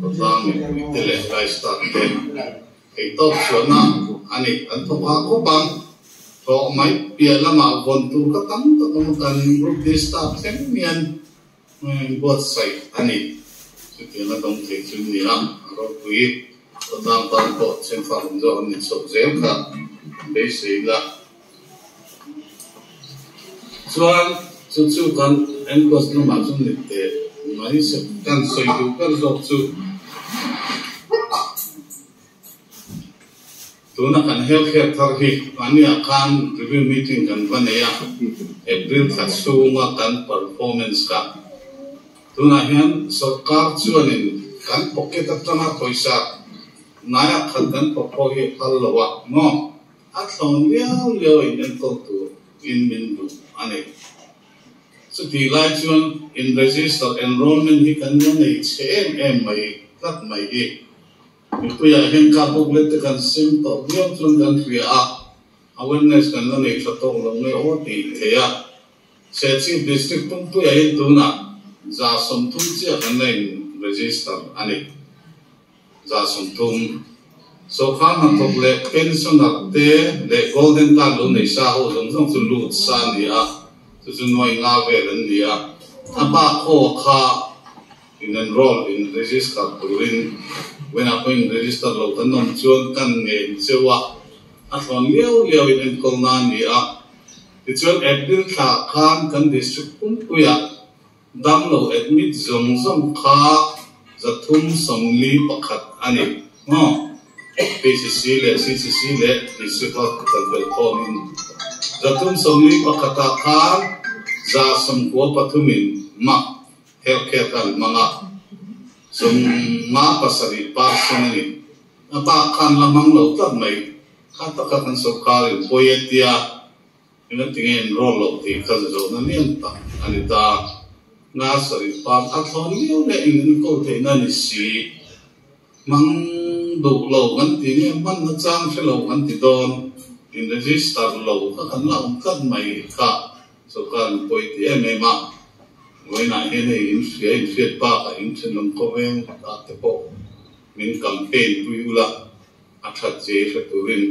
Speaker 7: khawtlang mipui te leh helai staff te theihtawp chhuahna a ni. An thawk hah khawp ang. Thawh mai piah lamah vawn tur kha tam tak awm a, kan group D staff thleng hian buatsaih a ni. Chutianga dawng thei chu ni a, a ropui khawtlang tan pawh chhenfak awm zawk an ni chhoh zel kha beisei la. Chuan chu chu kan enquest lamah chuan ni teh mai se kan sawi duh ber zawk chu tuna kan health care thar hi mahniah khan review meeting kan va nei a, April thla chhunga kan performance kha tunah hian sorkar chuanin kan pocket atanga pawisa naiah khat kan thawk pawh hi a phal lo a maw? A thlawn liau liau in enkawl tur in min duh a ni. Chutih lai chuan in register enrollment hi kan la nei chhe em em mai tlat mai hi. Mipuiah hian ka booklet te kan sem tawh viau chuan kan hria a, awareness kan la nei tha tawk lo nge aw tih theih a. Serchhip District pumpuiah hian tunah 30% chiah kan la in register a ni. 30%. Sawrkar hnathawk leh pensioner te leh golden card lo nei sa ho zawng zawng chu lut sa a ni a, chu chu nuai nga vel an ni a. A bak ho kha in enroll, in register turin vawiinah pawh in register lo kan awm chuan kan ngen cheu a, a thlawn liau liau in enkawl na a ni a. Tichuan April thla khan kan district pumpuiah Damlo admit zawng zawng kha 341 a ni maw? PCC leh CCC leh District Hospital belhkhawmin 341 ah khan 93 in mak health care kha an hmang a, 57 percent a ni. A bak khan la hmang lo tlat mai. Kha taka kan sorkarin pawi a tia. Engati nge enroll loh tih kha zawhna lian tak a ni ta. Nursery park a thlawn viau leh in enkawl theihna a ni si. Hmang duh lo kan ti nge hmanna chang hre lo kan ti dawn. In register lo kha kan la awm tlat mai kha sorkar in pawi ti em em a. Vawiinah hian hei in hria in hriat bakah in thenawm khawveng ah te pawh min campaign pui ula. A that che hre turin.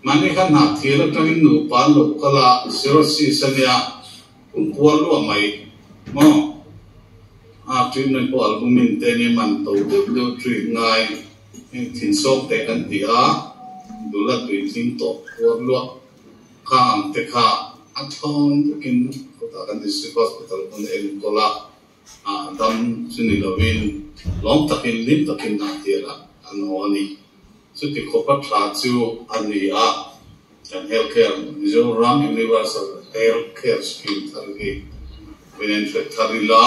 Speaker 7: Mahni kha hnah thil atangin nupa an lo kal a, cirrhosis a nia, kumpuar luah mai maw? A treatment pawh albumin te nia man to deuh deuh treat ngai, heng thinsawk te kan ti a, dul a tui tling tawh puar luah kha ang te kha a thlawn takin khawtah kan district hospital pawn a enkawl a. A dam chu ni lovin lawm takin hlim takin a tir a, an haw a ni. Chuti khawpa tha chu a ni a, kan health care Mizoram Universal Health Care Scheme thar hi min en hret thar ila,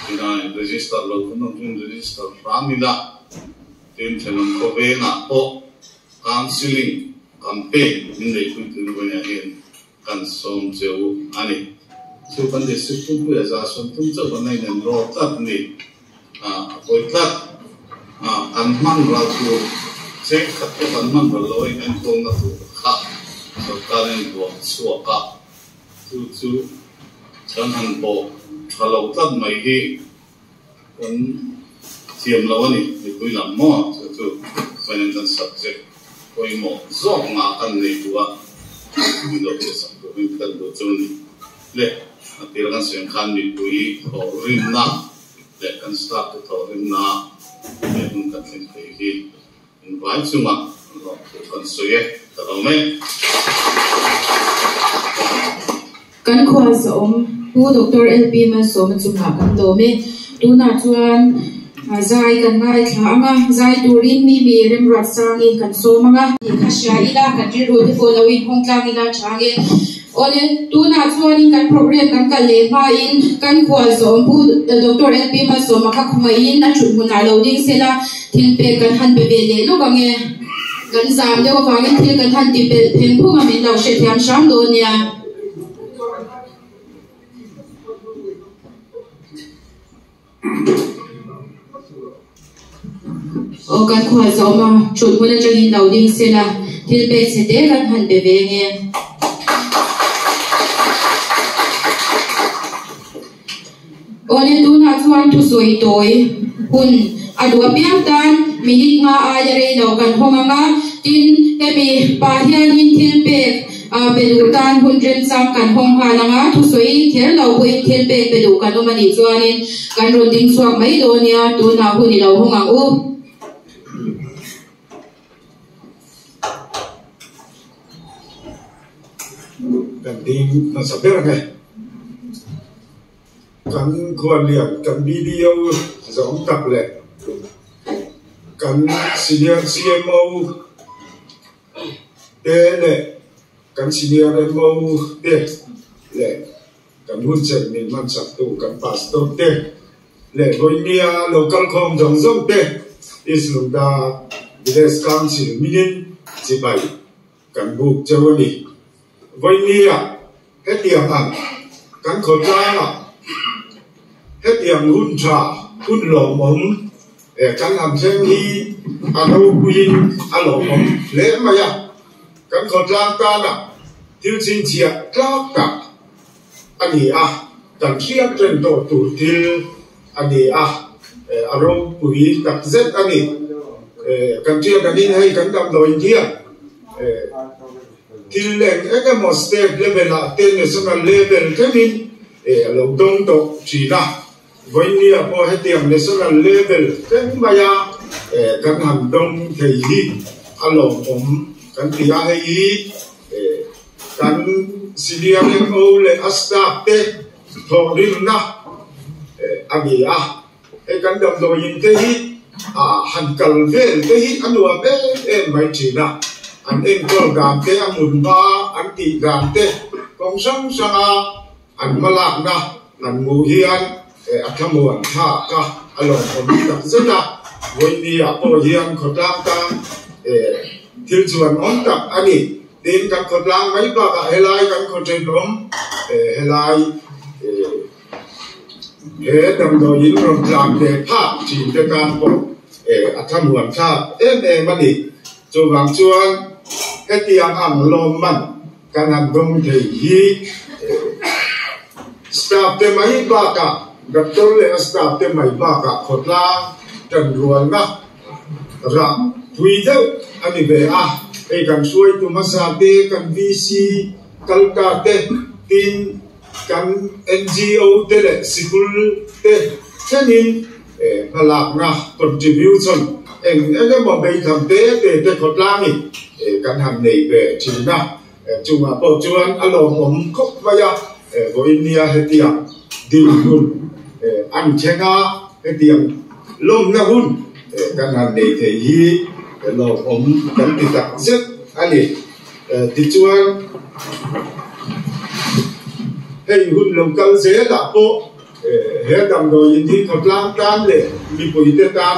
Speaker 7: tina in register lo kan awm chu in register hram ila, tin thenawm khawvengah pawh counselling campaign min neihpui tur vawiinah hian Kan sawm cheu a ni. Chu kan district pumpuia 30% chauh kan la inenrawl tlat ni. A pawi tlat. Kan hman ral tur cheng khat pawh kan hman ral lo a inenkawlna tur kha sorkar in duang chhuak a. Chu chu kan han bawh tha lo tlat mai hi kan thiam lo a ni. Mipui lam maw chu chu financial subject pawimawh zawk ngah kan nei duh a, min lo hriatsak turin kan duh chu a ni. Le a tir kan sawi ang khan mipui thawhrimna leh kan staff te thawhrimna leh hun kan thleng thei hi invai chungah lawmthu kan sawi e ka lo mai.
Speaker 5: Kan khualzawm Pu Doctor LP Malsawma chungah kan lawm e. Tunah chuan zai kan ngaithla ang a, zai turin mi mi remruat sangin kan sawm ang a. Tih kha hria ila, kan rilru te pawh lo inhawng tlang ila chang e. Awle, tunah chuanin kan program kan kal leh hmain kan khualzawm Pu Doctor LP Malsawma kha khawngaihin a thut hmunah lo ding sela thil pek kan han pe ve leh lawk ang e. Kan zam deuh avangin thil kan han ti pelh pheng phung a min lo hrethiam hram dawn nia. Aw kan khual zawm a, thut hmun atangin lo ding sela, thil pek chhe te kan han pe ve nge. Awle tunah chuan thusawi tawi hun a duh apiang tan minute nga aia rei lo kan hawng ang a, tin hemi pah hianin thil pek pe duh tan hun remchang kan hawng nghal ang a, thusawi kher lo pawhin thil pek pe duh kan awm a nih chuanin kan rawn ding chhuak mai dawn nia, tunah hun i lo hawng ang u.
Speaker 8: Kan ding hmasa ber ang e. Kan khuallian, kan BDO zawng tak leh kan Senior CMO te leh kan Senior MO te leh kan hunchen min hmansaktu kan Pastor te leh vawinia lo kalkhawm zawng zawng te East Lungda Village Council minin chibai kan buk cheu a ni. Vawinia hetiang ang kan khawtlangah hetiang hun tha hun lawmawm kan han thleng hi a ropuiin a lawmawm hle mai a. Kan khawtlang tana thil chhinchhiah tlak tak a ni a, kan hriat reng tawh tur thil a ni a, a ropui tak zet a ni. Kan hriat angin hei kan damdawi hian thil eng eng emaw state level ah te national level thlengin a lo dawng tawh thin a, vawinia pawh hetiang national level thleng maia kan han dawng thei hi a lawmawm kan ti a, hei hi kan senior MO leh a staff te thawhrimna a ni a, hei kan damdawiin te hi han kal vel te hi a nuam em em mai thin a, an enkawl dan te a hmun hma an tih dan te kawng hrang hranga an hmalakna an hmuh hian a thlamuan thlak a, a lawmawm tak zet a, vawinia pawh hian khawtlang tan thil chuan awm tak a ni. Tin, kan khawtlang mai bakah helai kan khaw thenawm helai he damdawiin rawn tlan ve phak thin te tan pawh a thlamuan thlak em em a ni. Chuvang chuan hetiang ang lawmman kan han dawng thei hi staff te mai bakah doctor leh a staff te mai bakah khawtlang tanrualna rah pui deuh a ni ve a. Hei kan hruaitu hmasa te, kan VC kalta te, tin kan NGO te leh sikul te thlengin hmalakna, contribution, eng eng emaw beitham te te te khawtlangin kan han nei ve thin a. Chungah pawh chuan a lawmawm khawp mai a, vawiin nia hetiang dinhmun an thleng a, hetiang lawmna hun kan han nei thei hi lawmawm kan ti tak zet a ni. Tichuan, hei hun lo kal zelah pawh he damdawiin hi khawtlang tan leh mipuite tan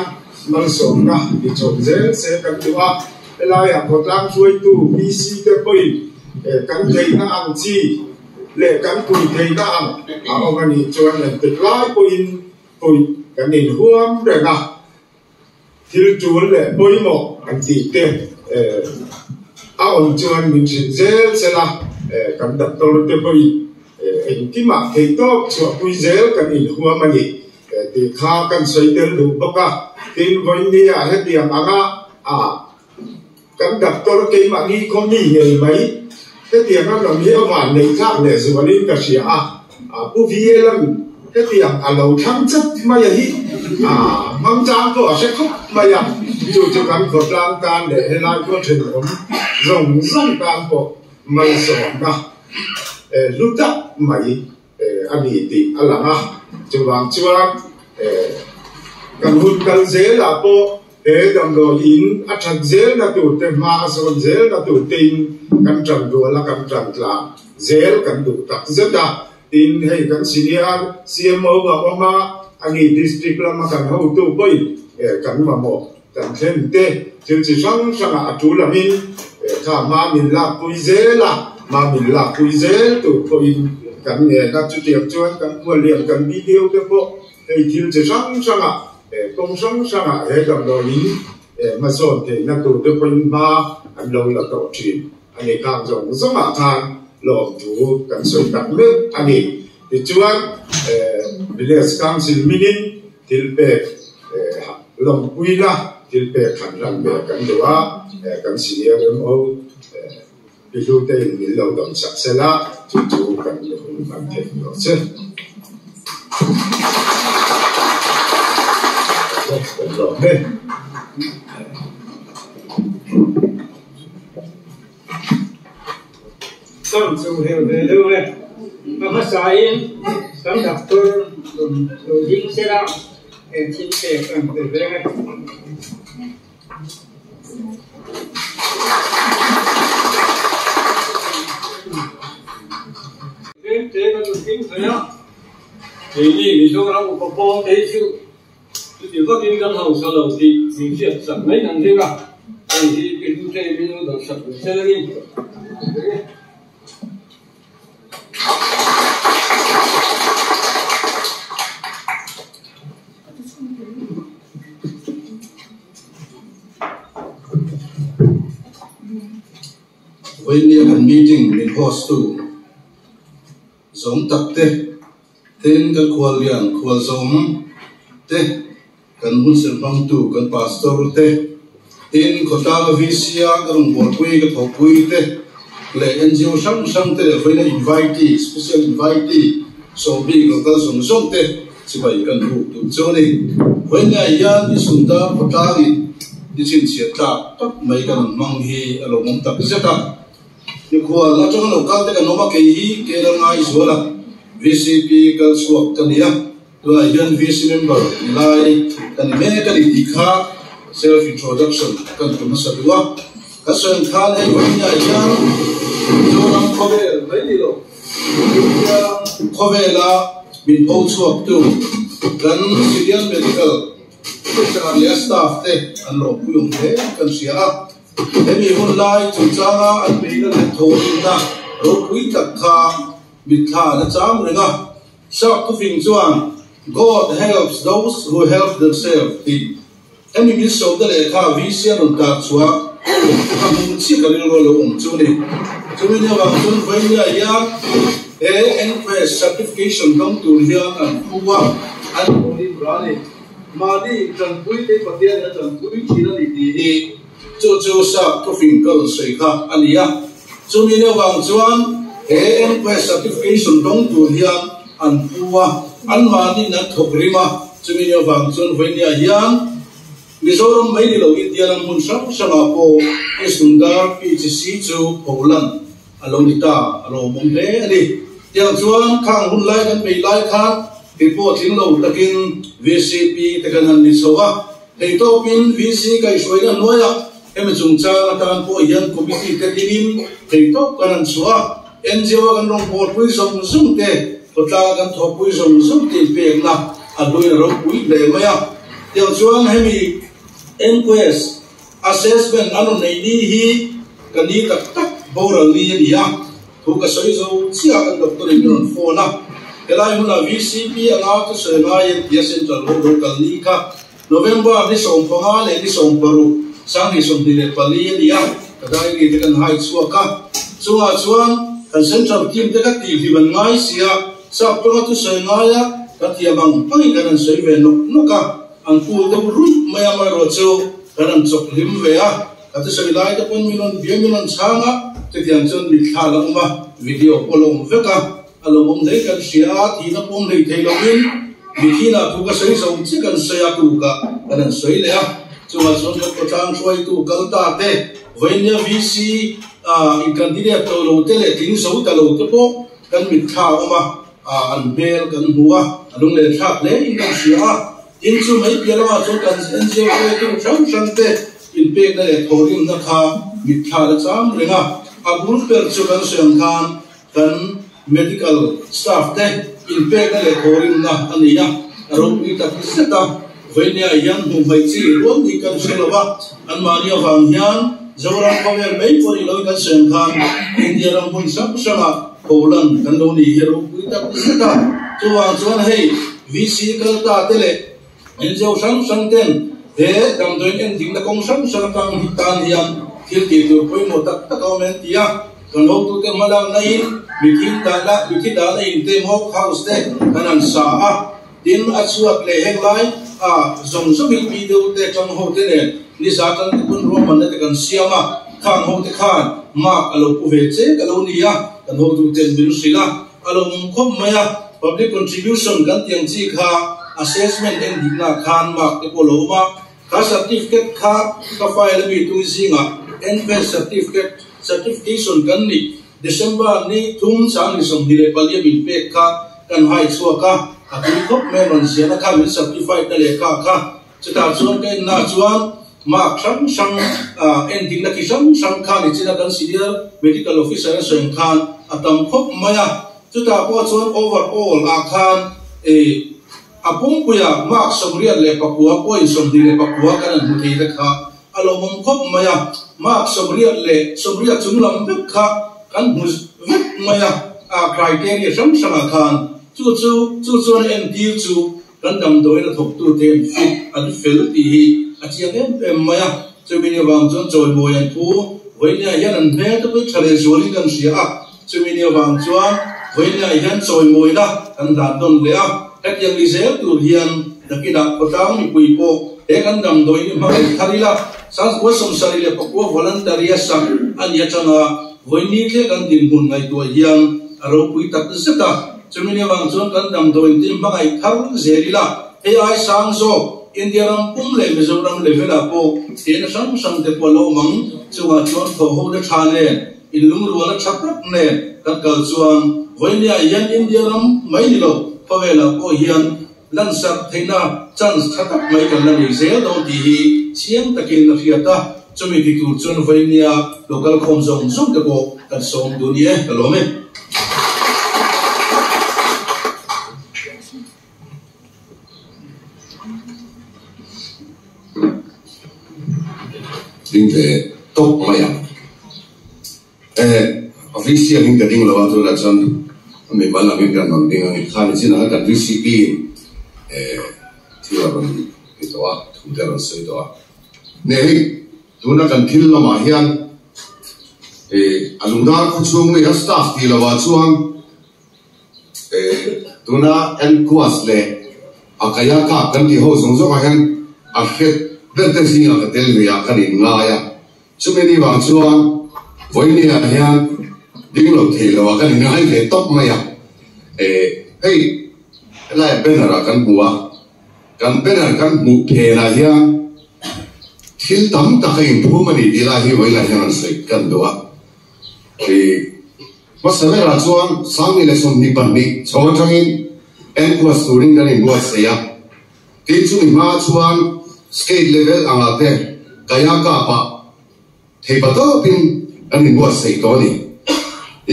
Speaker 8: malsawmna ti chho zel se kan duh a. Helaiah khawtlang hruaitu PC te pawhin kan theihna ang chi leh kan pui theihna ang a awm a nih chuan engtik lai pawhin puih kan inhuam reng a. Thil tul leh pawimawh an tih te a awm chuan min hrilh zel zel a, kan doctor te pawhin engkimah theihtawp chhuahpui zel kan inhuam a ni tih kha kan sawi tel duh bawk a. Tin, vawinia hetiang anga kan doctor keimahni khaw mi ngei mai hetiang a lam hi a van neih thlak leh zualin ka hria a, Pu VLM hetiang a lo thlang chat mai a hi hmang chang pawh a hre khawp mai a, chu chu kan khawtlang tan leh helai khaw thenawm zawng zawng tan pawh malsawmna hlu tak mai a ni tih a lang a, chuvang chuan kan hun kal zelah pawh. He damdawiin a that zelna tur te hma a sawn zelna tur tein kan tan rual a, kan tan tlang zel kan duh tak zet a. Tin, hei kan senior CMO a awm a, ani district lama kan hotu pawhin kan mamawh kan thlen te thil chi hrang hrangah a tul angin kha hma min lakpui zel a, hma min lakpui zel tur pawhin kan ngen a. Chutiang chuan kan khuallian kan video te pawh hei thil chi hrang hrangah kawng hrang hrangah he damdawiin hmasawn theihna tur te pawhin hma an lo la tawh thin a ni. Khang zawng zawngah khan lawmthu kan sawi tak meuh a ni. Tichuan Village Council minin thil pek lawmpui la, thil pek han hlan ve kan duh a, kan senior MO Pi Hlute in min lo dawm sak sel a, chu chu kan hun hman theih tawh che. Kan lawm e.
Speaker 9: Kan chu hel ve deuh e. A hmasain kan doctor rawn lo ding sela eng thil pek an pe ve e.
Speaker 2: Tlem te kan rawn tling thei a, keini Mizoram upa pawl te hi chu chuti vakin kan hausa lo tih min hriat sak mai kan ring a, hei hi pi Hlutei min lo dan sak ve sel a ni.
Speaker 7: Vawinia kan meeting min host tu zawm tak te, tin kan khuallian khual zawm te, kan hun serh hmang tu kan pastor te, tin khawtlanga VC a ka rawn bualpui ka thawhpui te leh NGO hrang hrang te leh vawiina invitee, special invitee sawm bik local zawng zawng te chibai kan buk duh chu a ni. Vawinia hian i sumdar khawtlangin i chhinchhiah tlak tak mai kan rawn hmang hi a lawmawm tak zet a. Mikhual atanga lo kal te kan awm a, kei hi Kerala Ngaizuala VCP kal chhuak ka ni a. Tunah hian VC member ni lai ka ni mek a ni tih kha self introduction kan tum hmasa duh a. Ka sawi ang khan hei vawiinah hian Mizoram khawvel mai ni lo, India khawvela min pho chhuaktu kan Syrian Medical Officer leh a staff te an lawmpui awm hle kan hria a. Hemi hun lai chungchanga an beihna leh thawhrimna ropui tak kha mitthla na chang reng a. Sap thufing chuan, God helps those who help themselves tih hemi min sawmna lehkha VC a rawn tar chhuah ka hmu chiah ka rilru a lo awm chu ni. Chumi ni avang chuan vawinia hian he inquest certification dawng tur hian an phu a, an pawhin ra a ni. Mahni tanpui te Pathian in a tanpui thin a ni tih hi chu chu sap thufing ka rawn sawi kha a ni a. Chumi ni avang chuan he inquest certification dawng tur hian an pu a, anmahniin an thawk rim a, chumi ni avang chuan vawinia hian Mizoram mai ni lo India ram hmun hrang hrangah pawh i sundar PHC chu pholan a lo ni ta, a lawmawm hle a ni. Tiang chuan khang hun lai kan bei lai khan kei pawh tling lo takin VCP te kan han ni chho a, Theihtawpin VC kaihhruaina hnuaiah hemi chungchang atan pawh hian committee te dingin theihtawp kan han chhuah a, NGO a kan rawn bawlpui zawng zawng te, khawtlanga kan thawhpui zawng zawng te inpekna a hluin a ropui hle mai a. Tiang chuan hemi inquest assessment an rawn neih ni hi ka ni tak tak boral ni a ni a, thu ka sawi zo chiah kan doctor in min rawn phone a, helai hmunah VCP anga thusawi ngaiin tia central ho lo kal ni kha November ni 15 leh ni 16, 2024 a ni a, ka diary te kan hai chhuak a, chungah chuan kan central team te ka tih hlim an ngai si a, sap tawnga thusawi ngai a, ka thiam ang angin kan han sawi ve nawk nawk a, an kul deuh ruih mai a, amaherawh chu kan han chawk hlim ve a, ka thusawi lai te pawn min rawn bia min rawn chhang a, chutiang chuan mitthla la awm a, video pawh la awm vek a. A lo awm hle kan hria a, thihna pawm hlei thei lovin mithinah thu ka sawi zo chiah kan sawi a, tukah kan han sawi leh a. Chungah chuan kan khawtlang hruaitu kal ta te, vawinia VC in candidate to lo te leh tling zo ta lo te pawh kan mitthla a awm a, an hmel kan hmu a, a lunglen thlak hle in kan hria a.
Speaker 10: Tin chu mai piah lamah chuan kan NGO hruaitu hrang hrang te inpekna leh thawhrimna kha mitthla la chang reng a. A bul ber chu kan sawi ang khan kan medical staff te inpekna leh thawhrimna a ni a, a ropui tak zet a. Vawinia hian hmuh hmaih chi rual ni kan hre lo va, anmahni avang hian Zoram khawvel mai pawh ni loin kan sawi ang khan India ram hmun hrang hrangah pholan kan lo ni hi a ropui tak zet a. Chuvang chuan hei VC kalta te leh NGO hrang hrang ten he damdawiin endikna kawng hrang hrang atang hi tan hian thil tih tur pawimawh tak tak a awm em ti a, kan hotute hmalakna in mithi dahna mithi dahna in te Mock House te kan han sa a. Tin, a chhuat leh heng lai a zawng zawngin mi deuh te tang ho te nen nisa tan te pawn ruahmanna te kan siam a, khang ho te khan mark a lo pu ve che ka lo ni a, kan hotu ten min hrilh a, a lo awm khawp mai a, public contribution kan tih ang chi kha assessment en dikna khan mark te pawh a lo awm a, kha certificate kha ka file a mi tui zingah NPES certificate certification kan nih December ni thum 2024 min pek kha kan hai chhuak a, a tui khawp mai a rawn ziahna kha min certified na lehkha kha. Chutah chuan ka enna chuan mark hrang hrang endikna ki hrang hrang kha ni chin a kan senior medical officer a sawi ang khan a tam khawp mai a. Chutah pawh chuan overall ah khan a pumpuia mark 89 point 29 kan han hmu thei te kha A lawmawm khawp mai a, mark 88 chung lam vek kha kan hmu vek mai a, a criteria hrang hrangah khan chu chu chu chuan a entir chu kan damdawiin a thawktute an fit an fel tih hi a chiang em em mai a, chumi ni avang chuan chawimawi an phu vawinia hian an hmel te pawh tha leh zualin kan hria a, chumi ni avang chuan vawinia hian chawimawina kan dan nawn leh a, hetiang ni zel tur hian nakinah khawtlang mipui pawh He kan damdawiin i hmangaih thar ila, 1979 voluntary a sak a ni atanga vawiin tle kan dinhmun ngaihtuah hian a ropui tak zet a. Chumi ni avang chuan kan damdawiin te i hmangaih thar zel ila, hei ai sang zawk India ram pum leh Mizoram level ah pawh tehna hrang hrang te pawh a lo awm ang. Chungah chuan thawhhona tha nen, inlungrualna tha tak nen kan kal chuan vawiin ah hian India ram mai ni lo khawvelah pawh hian Lansarh theihna chance tha tak mai kan la nei zel dawn tih hi chiang takin a hriat a, chumi ti tur chuan vawinia local khawm zawng zawng te pawh kan sawm duh ni e, ka lawm e.
Speaker 11: Ding ve tawp mai ang. Eh, VC angin ka ding lo a, tunah chuan mimal angin kan rawn ding ang i kha ni chin anga kan VCP in eh thil a rawn ti tawh a, thu te a rawn sawi tawh a. Ne hei, tuna kan thil lamah hian eh a lungdar khaw chhung mai a staff tih lovah chuan eh tuna NQAS leh a kaia kap kan tih ho zawng zawngah hian a hret ber te zingah ka tel ve a, kan inngai a. Chumi ni vang chuan vawinia hian ding lo thei lo a kan inngai ve tawp mai a. Eh, hei helai banner ah kan hmu a, kan banner kan hmuh phenah hian thil tam tak a inphum a ni tih lai hi vawiinah hian rawn sawi kan duh a. Eh, hmasa berah chuan 2022 chho atangin enquest turin kan inbuatsaih a. Tin chumi hma chuan state level angah te kaya kap ah thei pa tawpin kan inbuatsaih tawh a ni.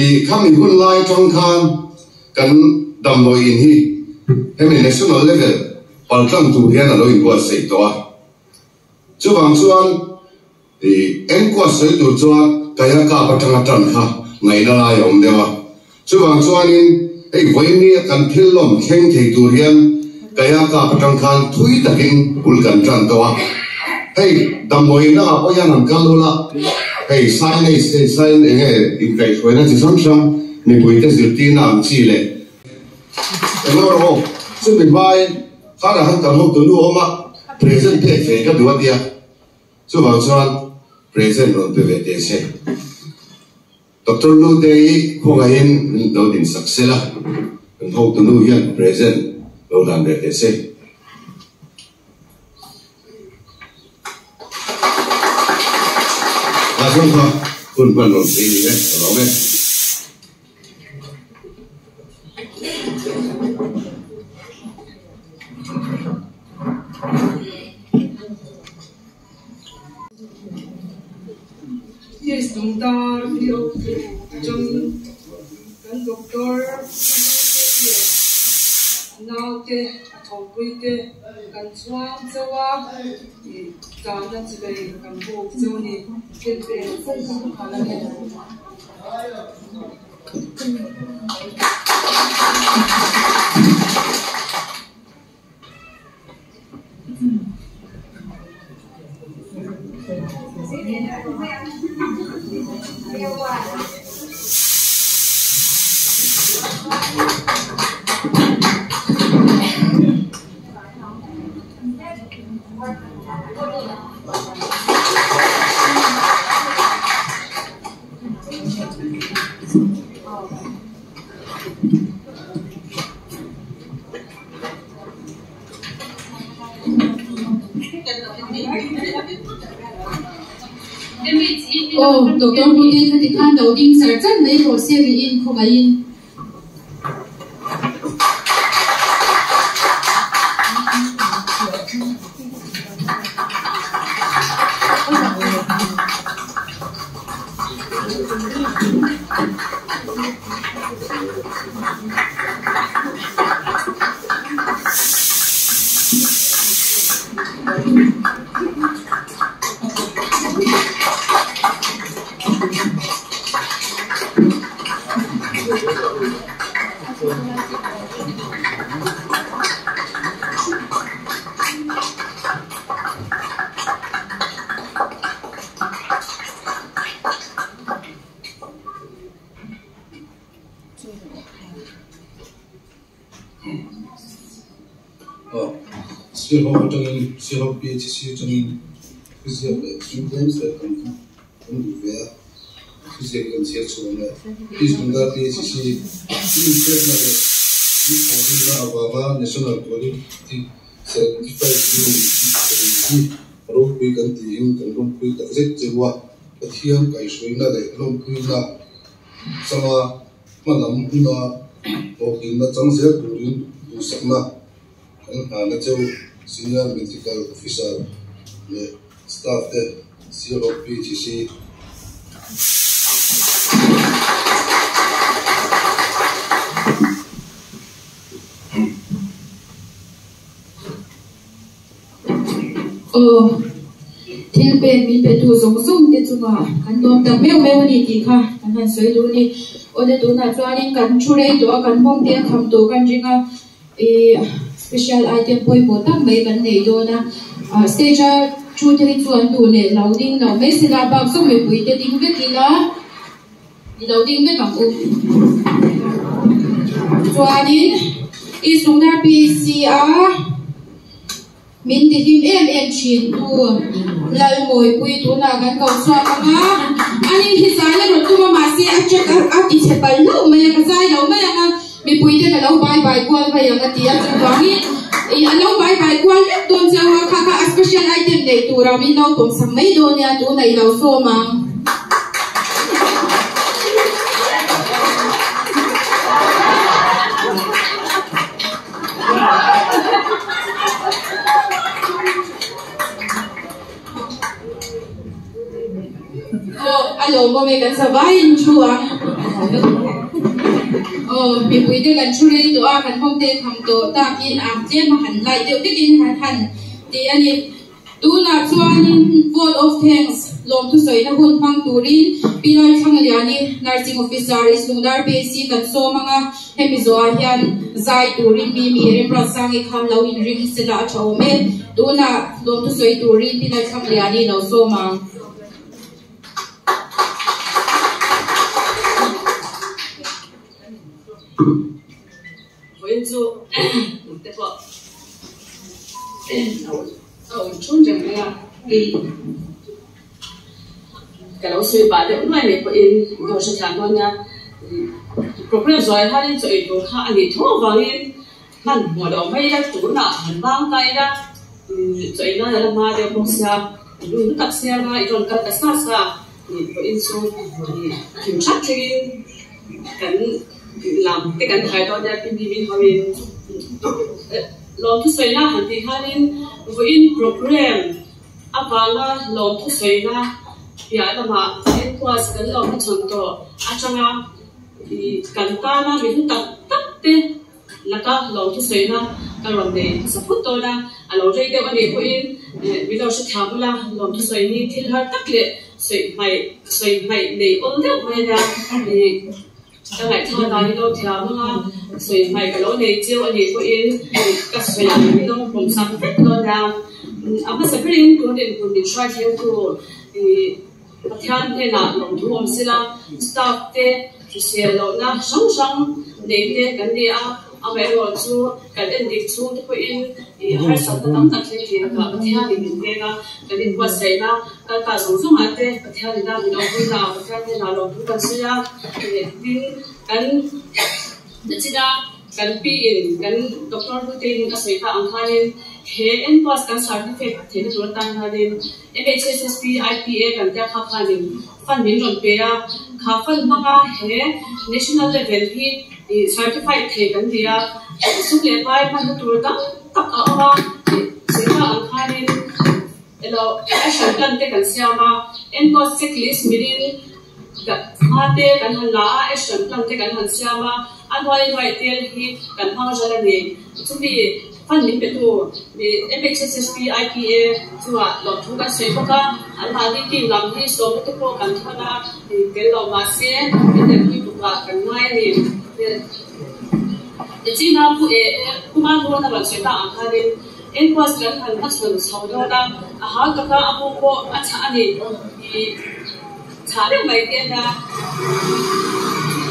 Speaker 11: I khami hun lai atang khan kan damdawi in hi hemi national level paltlang tur hian a lo inbuatsaih tawh a. Chuvang chuan i engkuah sawi tur chuan kaya kap atanga tan kha ngaihna lai a awm deuh a. Chuvang chuanin hei vawinia kan thil lawm thleng thei tur hian kaya kap atang khan thui takin bul kan tan tawh a. Hei damdawiin ah pawh hian an kal ul a, hei signage hei sign eng nge inkaihhruaina chi hrang hrang mipuite zirtirna ang chi leh eng emaw aw chumi hmain khanah khan kan hotu nu a awm a, present pek ve ka duh a tia. Chuvang chuan present rawn pe ve teh se. Doctor Lutei khawngaihin min lo din sak sela, kan hotu nu hian present lo hlan ve teh se. Tah chuan kha hun hman rawn thei ni e, ka lawm e.
Speaker 12: East Lungdar POP atangin kan Doctor Pi Naute leh a naute a thawhpui te kan chhuang chauh a, tana chivei kan buk chauh a ni. Thil pek kan a ni.
Speaker 5: Aw, Doctor Hlute khati khan lo ding char char mai rawh se rihin khawngaihin.
Speaker 10: Siho atangin Siho PHC atangin thuziak leh thil tlem zel kan kan duh ve a, thuziak kan chhiar chhuah leh East Bengal PHC inpekna leh inthawhrimna avanga National Quality Certified Unit hi ropui kan tiin kan lawmpui tak zet cheu a, Pathian kaihhruaina leh lawmpuina changa hmalam huna hlawhtlinna chang zel turin duhsakna kan nghahna cheu Senior Medical Officer leh Staff te COPGC.
Speaker 5: Aw, thil pek min petu zawng zawng te chungah kan lawm tak meuh meuh a ni tih kha kan han sawi duh a ni. Awle tunah chuanin kan thu rei tawh a, kan mawng te a kham tawh kan ring a, ih special item pawimawh tak mai kan nei dawn a. Stage a thu te hi chu an duh leh lo ding lo mai sela bak zawng mipui te ding vek ila i lo ding vek ang u. Chuanin East Lungdar PC a min tihlim em em thin tu Lalmawipui tunah kan ko chhuak ang a, ani hi zai a rawn tum a mahse a check a ti chhe pal hlauh mai a, ka zai lo mai ang a, mipui te ka lo bai bai kual mai ang a ti a, chuvangin ih a lo bai bai kual vek dawn chiang a, kha kha a special item neih turah min lo pawmsak mai dawn nia tunah i lo sawm ang. Aw, a lawmawm e, kan zavaiin thu a. Aw, mipuite kan thu rei tawh a, kan hawng te kham tawh takin a tlem a han lai deuh vekin han han ti a ni. Tunah chuanin Vote of Thanks lawmthusawina hun hmang turin Pi Lalthlangliani, Nursing Officer, East Lungdar PHC kan sawm ang a, hemi zawhah hian zai turin mi mi Remruatsangi khan lo inring sela a tha awm e. Tunah lawmthusawi turin Pi Lalthlangliani lo sawm ang.
Speaker 13: Vawiin chu hnute pawh a awm thun reng mai a, ka lo sawi pah deuh nuai mai pawhin ka lo hre thiam dawn nia. Program zuai hianin chaw ei tur kha a nih tho avangin hmanhmawh loh mai ila tunah han vang ta ila chaw ei nan a la hma deuh bawk sia, lun tak sia nga i rawn kal ta sa sa vawiin chu thim that thlengin kan Lam te kan thai dawn nia tih mi hoin Piah lamah NQAS kan lo hmachhawn tawh atanga kan tana mi hlu tak tak te laka lo thusawina ka rawn nei hmasa phut dawn a, a lo rei deuh a nih pawhin mi lo hrethiam ula lawm thusawi hi thil har tak leh sawi hmaih sawi hmaih nei awl deuh mai a nia. Ka ngaihthlak dan hi lo thiam ang a, sawi hmaih ka lo nei chiu a nih pawhin ka sawi ang hi lo pawm sak vek dawn a. A hmasa berin tun inhmun min hruai thlengtu Pathian hnenah lawmthu awm sela, staff te hrisel lohna hrang hrang nei te kan ni a, amaherawh chu kan endik chhung te pawhin harsatna tam tak thleng thin kha Pathianin min veng a, kan inbuatsaihna kal ta zawng zawngah te Pathianin a min awmpui na a, Pathian hnenah lawmthu kan sawi a, tin kan nachina kan pi in kan doctor hlute in a sawi ta ang khanin he NPAS kan certificate theihna tur atan hianin MHSSP IPA kan tia kha khanin fund min rawn pe a, kha fund hmanga he national level hi certified thei kan ni a, sum leh pai hmanna tur tam tak a awm a, sawi ta ang khanin Elo action plan te kan siam a, NCOS checklist milin hma te kan han la a, action plan te kan han siam a, a hnuai hnuai tel hi kan hmang ral a ni. Chumi fund min petu MHSSP IPA chungah lawmthu kan sawi bawk a, an mahni team lam hi sawmna te pawh kan thawn a, tel lo mahse min delpui tukah kan ngai a ni. China pu e Kumar Mohan a rawn sawi ta ang khanin Enquest kan han hmachhawn chho dawn a, a hau taka a bu pawh a chhah a ni tih chhah deuh mai te a nia.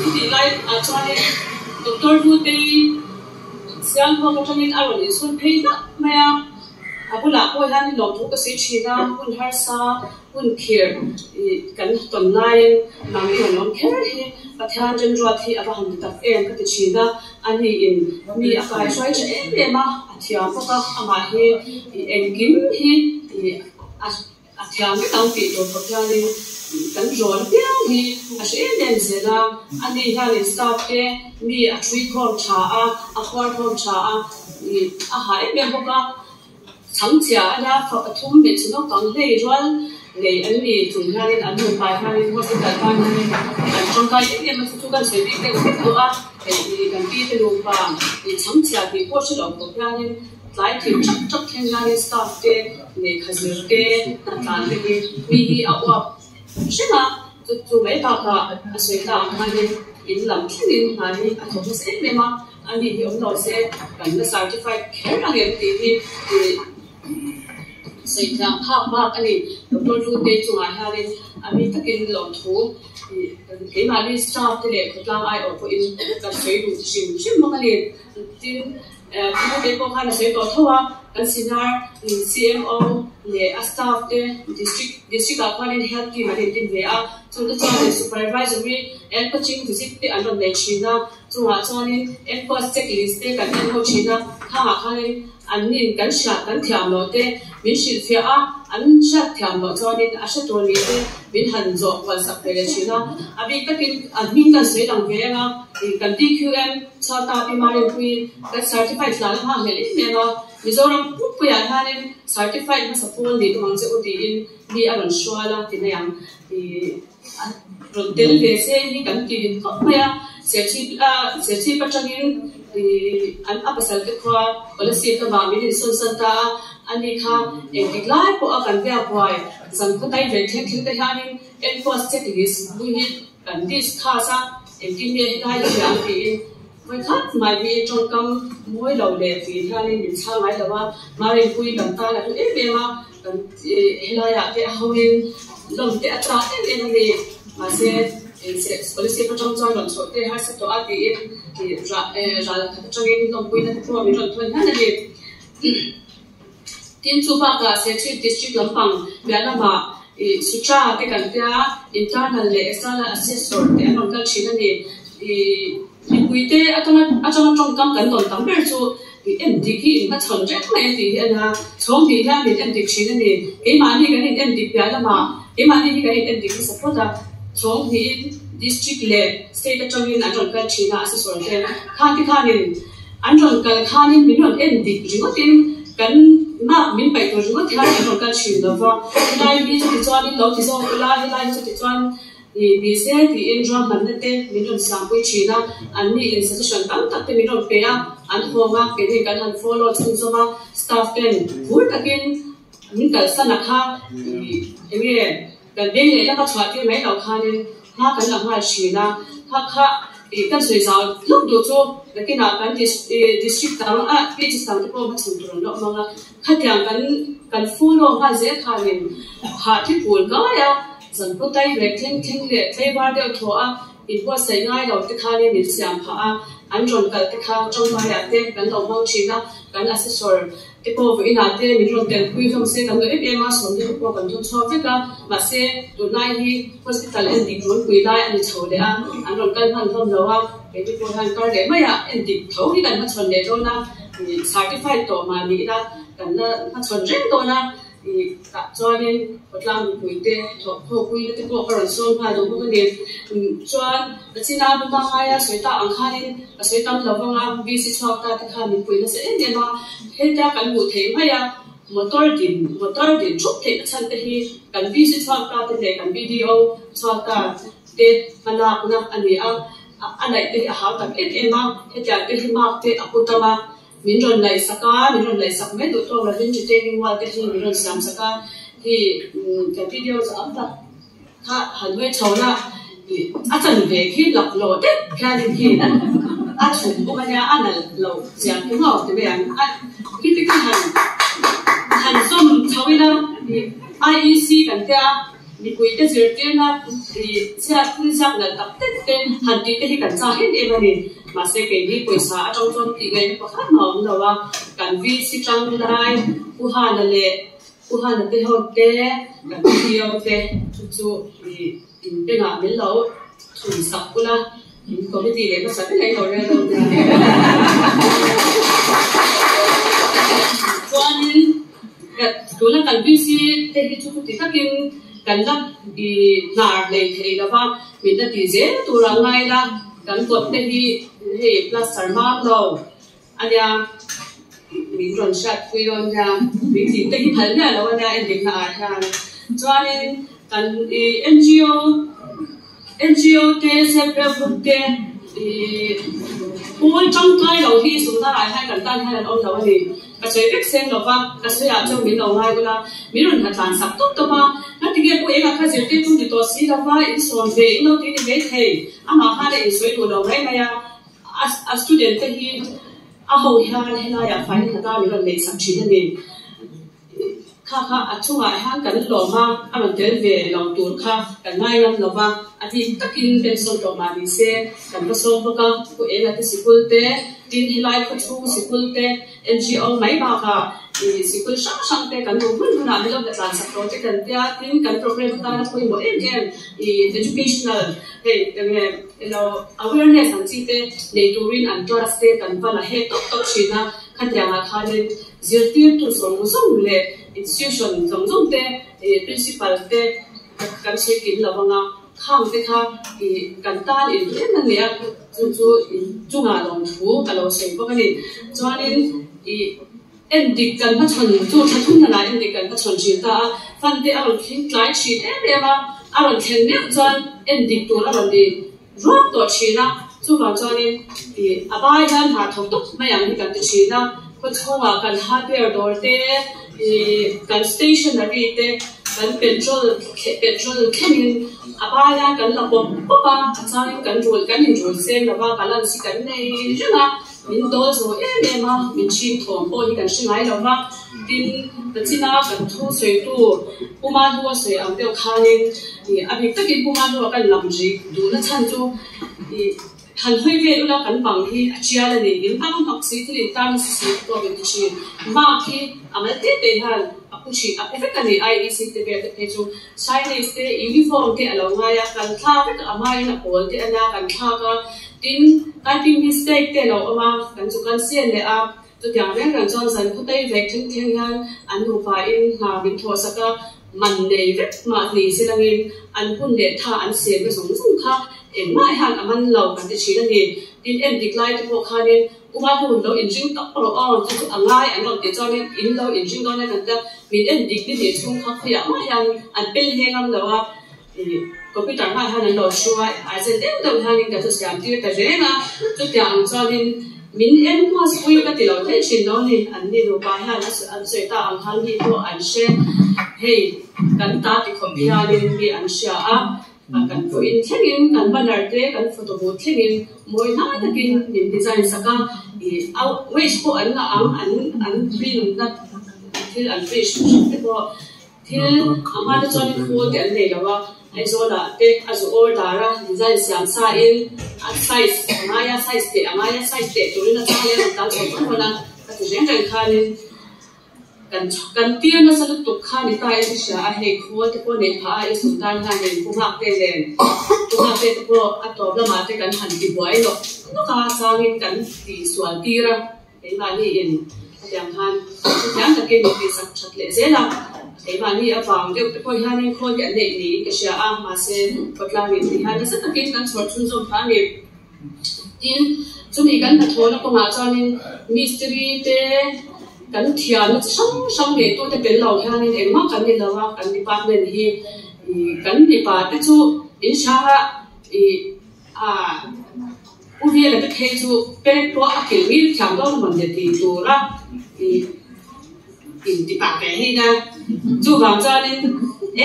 Speaker 13: Chutih lai ah chuanin Doctor Hlutei Sialhawk atangin a rawn insawn phei hlauh mai a, a bulah pawh hian lawmthu ka sawi thin a, hun harsa Hun khir kan tawn laiin nang i rawn awm kher hi Pathian rinruat hi a va han ti tak em ka ti thin a, ani in mi a kai hruai tha em em a, a thiam bawk a, amah hi engkim hi a thiam vek ang tih tur khawp hianin kan rawn apiang hi a hre em em zel a, ani hianin staff te mi a thui khawm tha a, a khuar khawm tha a, a hah em em bawk a. Chhangchhia a nia, fa pathum hmeichhe naupang hlei rual nei an ni chung hianin an nupa hianin hospital tan hianin an tangkai em em a, chu chu kan sawi bik deuh vek tawh a, hei i kan pi te nupa i chhangchhia tih pawh hre lo khawp hianin tlai thim thak thak thleng hianin staff te lehkha zir te hnatlan te hi mi hi a uap hreng a, chu chu mai bakah a sawi ta ang hianin in lam thlengin hna hi a thawk nasa em em a. A nih hi awm lo se kan la certified kher ang em tih hi sawi thiam phak bak a ni. Doctor Hlute chungah hianin a mi takin lawmthu keimahni staff te leh khawtlang aiawh pawhin kan sawi duh hrim hrim bawk a ni. Tin, Hlute pawh khan a sawi tawh tho a, kan sinar CMO leh a staff te district district ah khuanin health team an intin ve a, chungte chuanin supervisory and coaching visit te an rawn nei thin a. Chungah chuanin NPAS checklist te kan en ho thin a, khangah khanin an nin kan hriat kan thiam loh te min hrilhfiah a, an hriat thiam loh chuanin a hre tur nih te min han zawh kual sak ve leh thin a. A bik takin a hming kan sawi lang ve ang a, kan TQM chhuata Pi Marinpuii kan certified hlan a nghak hlel em em a, Mizoram pumpuiah hianin certified hmasa pawl nih tum ang che u tiin mi a rawn hrual a ti mai ang. A rawn tel ve se hi kan ti rin khawp mai a, Serchhip a Serchhip atangin ih an a pasal te khua Kolasib lamah min insawn san ta a, ani kha engtik lai pawh a kan biak huai zan khaw tai ve thleng thleng te hianin enforce checklist bui hi kan discuss a, engtin nge helai thiam tiin vawi khat mai hi tawngkam mawi lo leh tih hianin min chhang ngai lo a, Marinpui kan tan a hlu em em a. Kan helaiah te a hoin lawm te a chak em em a ni. Mahse, scholarship atang chuan rawn chhuah te harsa tawh a tiin ral khat atangin lawmpuina te pawh min rawn thawn hian a ni. Tin, chu bakah Serchhip District lampang piah lamah Sutra te kan tia internal leh external assessor te an rawn kal thin a ni. Mipuite atanga atanga tawngkam kan tawn tam ber chu i en dik hi in hmachhawn reng mai a tih hi a nia. Chhawng tih hian min en dik thin a ni. Keimahni kan in en dik piah lamah keimahni hi kan in en dik hmasa phawt a. Chhawng hnihin district leh state atangin an rawn kal thin a assessor te. Khang te khanin an rawn kal khanin min rawn en dik ringawtin. Kan mark min paih tur ringawt hian an rawn kal thin lo va, helai hi chuti chuanin lo ti zawk ula, helai hi chuti chuan ih ni se tiin ruahmanna te min rawn siampui thin a, anni in suggestion tam tak te min rawn pe a, an hawng a, keini kan han follow chhunzawm a, staff ten phur takin min kalsan a kha ih enge Kan beng leh lama chhuah tir mai loh khanin hma kan la nghal thin a, kha kha ih kan sawi zau hluk duh chu nakinah kan district dang a PHC dang te pawh hmachhawn tur an la awm ang a, khatiang kan kan follow nghal zel khanin hah thi pul ngai a, zan pawh tai rek thleng thleng leh tlaivar deuh thaw a inbuatsaih ngai lo te khanin min siam phah a, an rawn kal te kha tangkaiah te kan lo hmang thin a, kan assessor Te pawh vawiinah te min rawn telpui hlawm se kan lo em em a, sawmte te pawh kan thawn chhuak vek a, mahse tunlai hi hospital en dik runpui lai a ni chho leh a, an rawn kal hman hlawm lo a, keini pawh hian kar leh maiah en dik tho hi kan hmachhawn leh dawn a, certified tawh mah ni ila kan la hmachhawn reng dawn a, tah chuanin khawtlang mipuite thawhkhawpuina te pawh ka rawn sawm nghal duh bawk a ni. Chuan China buma ngaia sawi ta ang khanin ka sawi tam lo vang a, VC chhuak ta te khan min pui nasa em em a, hetia kan hmuh theih mai a, motor din motor din thup theihna chhan te hi kan VC chhuak ta te leh kan BDO chhuak ta te hmalakna a ni a, a laih te hi a hau tak em em a, hetiang te hi mark te a pu tam a, min rawn laihsak a, min rawn laihsak mai duh tawk lovin retaining wall te hi min rawn siam sak a, hei kan BDO chu am tak. Kha han hawi chho la ih a chan ve khi lak lo deuh khianin khi a chhum bawk a nia a nalh lo chiang khi ngawk ti mai ang a khiti kha han han zawm chho ila ih IEC kan tia mipui te zirtirna ih chhiat thil ziak nalh tak tak te han tih te hi kan chak em em a ni mahse keini pawisa atang chuan tih ngaihna pakhat mah a awm lo a kan VC tang lai Pu Hana leh Pu Hana te ho te, kan Theo te chu chu ih in bengah min lo thun sak ula, in committee leh hmasa vek ain lo rel dawn nia. Chuanin tuna kan VC te hi chu chuti takin kan la ih hnar hlei thei lova, min la ti zel tur ang ngai la, kan kawt te hi hei plaster mam lo. A nia, min rawn hriat pui dawn nia, min tih te hi phal miah lo a nia endikna ah hian. Chuanin kan ih NGO, NGO te, self help group te ih pawl tangkai lo hi sumdar ah hian kan tan hian an awm lo a ni. Ka sawi vek seng lo va, ka sawi ah chuan min lo ngai ula, min rawn hlatlan sak tawp tawp a. Ngatinge pawh engah kha zirtir tum ti tawh si lo va, insawn ve in lo ti ni maithei, amah khan a insawi duh lo mai mai a. A student te hi a ho hian helaiah fai hlata min rawn neih sak thin a ni. Kha kha a chungah hian kan lawm a, a rawn tel ve lo tur kha kan ngai ngam lo va, a bik takin pension tawh mah ni se kan va sawm bawk a, Pu Ela te sikul te, tin helai khawchhung sikul te, NGO mai bakah ih sikul hrang hrang te kan duh hmun hmunah min lo hna tlan sak tawh te kan tia, tin kan program atana pawimawh em em ih educational hei enge elo awareness ang chi te nei turin an class te kan va la hek tawp tawp thin a, khatiangah khanin zirtirtu zawng zawng leh institution zawng zawng te ih principal te kan sawi kim lo anga khang te kha ih kan tan in duh em a nia chu chu in chungah lawmthu ka lo sawi bawk a ni chuanin ih en dik kan hmachhawn chu tha thum hlanah en dik kan hmachhawn thin ta a fan te a rawn thleng tlai thin em em a a rawn thlen meuh chuan en dik tur a rawn ni ruak tawh thin a chuvang chuanin ih a bai hian hna thawk tawp mai ang hi kan ti thin a khawchhungah kan hardware dawr te ih kan stationery te kan petrol petrol thlengin a bai hian kan la pawp pawp a a changin kan rul kan inrul seng lova balance hi kan nei reng a. Min dawl zo em em a, min chhing thawm pawh hi kan hre ngai lo va, tin Pachina kan thu sawitu Pu Mahlua sawi ang deuh khanin ih a bik takin Pu Mahlua kan lam rik duhna chhan chu ih han hawi vel ula kan bang hi a tial a ni, in ang mak si thil in tan nasa si te pawh min ti thin, mark hi a mal te te hian a pu thin a pu vek a ni, IEC te vel te phei chu Chinese te uniform te a lo ngai a, kan thlak vek a hmain a pawl te a nia kan thlak a. Tin, typing mistake te lo awm a, kan chu kan sian leh a, chutiang reng reng chuan zan khawtei vek thleng thleng hian an nupa in hna min thawh sak a, man nei vek mah ni si langin an hun leh tha an siam na zawng zawng kha engmah hian a man lo kan ti thin a ni. Tin, en dik lai te pawh khanin Uma hu lo in ring tak rawh aw chu chu a ngai an rawn tih chuanin in lo in ring dawn a kan tia min en dik ni hnih chhung kha khawiah mah hian an pel nghe ngam lo a ih computer hmaah hian an lo thu a argent deuh deuh hianin ka chu siam tir ta reng a chutiang ang chuanin min en kuas pui ka ti lo theih thin lo ni an ni nupa hian an sawi ta ang khan mi pawh an hre hei kan ta ti khawp hianin mi an hria a. Kan pawhin thlengin kan banner te kan photo booth thlengin mawi hnai takin min design sak a, ih a wage pawh an ngah ang an an print na thil an print hrim hrim te pawh thil a hma te chuan khawl te an nei lo a, Aizawl ah te a zu order a design siam sa in a size a ngai a size teh a ngai a size teh turin a chang leh a rawn tan chho vang vang a ka ti reng reng khanin. Kan kan tir nasa lutuk kha ni ta in hria a, hei khawl te pawh neih phah a, i sum tan hianin pu nghak te nen pu nghak te te pawh a tawp lamah te kan han ti buai lawk lawk a, changin kan ti sual tir a, keimahni in hetiang khan hrethiam takin min tih sak that leh zel a, keimahni avang deuh te pawh hianin khawl hi an neih niin ka hria a, mahse khawtlangin ti hian nasa takin kan chhawr chhunzawm phah a ni. Tin, chumi kan hnathawhna kawngah chuanin mistiri te, kan thiamna chi hrang hrang neitute tel lo hianin engmah kan ni lo a, kan department hi kan mipa te chu in hranga ih ah u Vela te phei chu pek pawh a kilh ngil thiam dawn mawn le tih tura ih in ti pah ve hi nia. Chuvang chuanin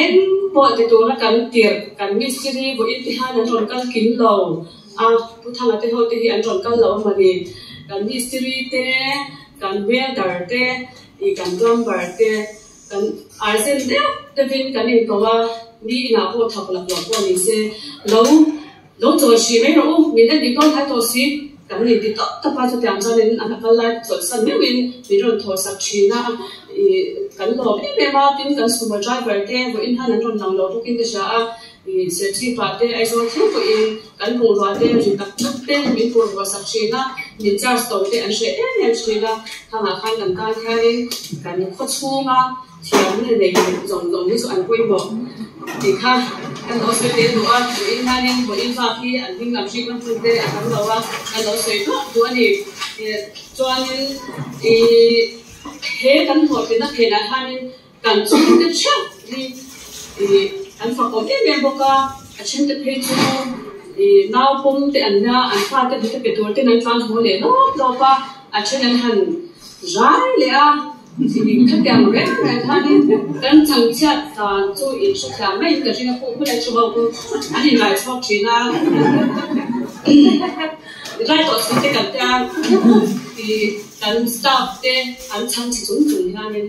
Speaker 13: eng pawh ti tura kan tirh kan mistiri vawiin te hian an rawn kal kim lo a, Pu Thanga te ho te hi an rawn kal lo a mawni. Kan mistiri te, kan welder te, ih kan plumber te, kan arzen deuh deuhin kan inko a, mi inah pawh thawk lak loh pawh ni se lo Lo chawi hrih mai rawh u, min en dik dawn thai tawh si, kan ni ti tawp tawp a, chutiang chuanin an a kal lai chawlhsan meuhin min rawn thaw sak thin a, ih kan lawm em em a, tin kan sumo driver te vawiin hian an rawn lang lo bawkin ka hria a, ih Serchhipa te Aizawl thleng pawhin kan bungrua te ri tak tak te min pur ruah sak thin a, min charge to te an hreh em em thin a, khangah khan kan tan hianin kan khawchhunga Thiamna nei zawng zawng hi chu an pawimawh tih kha kan lo sawi tel duh a, vawiin hianin vawiin bak hi an hming lam hrikna hmun te a tam lo a, kan lo sawi duah duh a ni. Chuanin ih he kan hlawhtlinna phenah hianin kan chhungte theuh hi ih an fakawm em em bawk a, a thente phei chu ih naupawm te an nia, an fate hnute pe tur ten an tlan haw leh lawp lawp a, a then an han zai leh a. Khatiang reng reng khanin kan changchhiat dan chu in hrethiam maiin ka ring a, pawh hmun a thu ho chu an inrai chhuak thin a, rai tawh chhun te kan tia ih kan staff te an changchhe chung chung hianin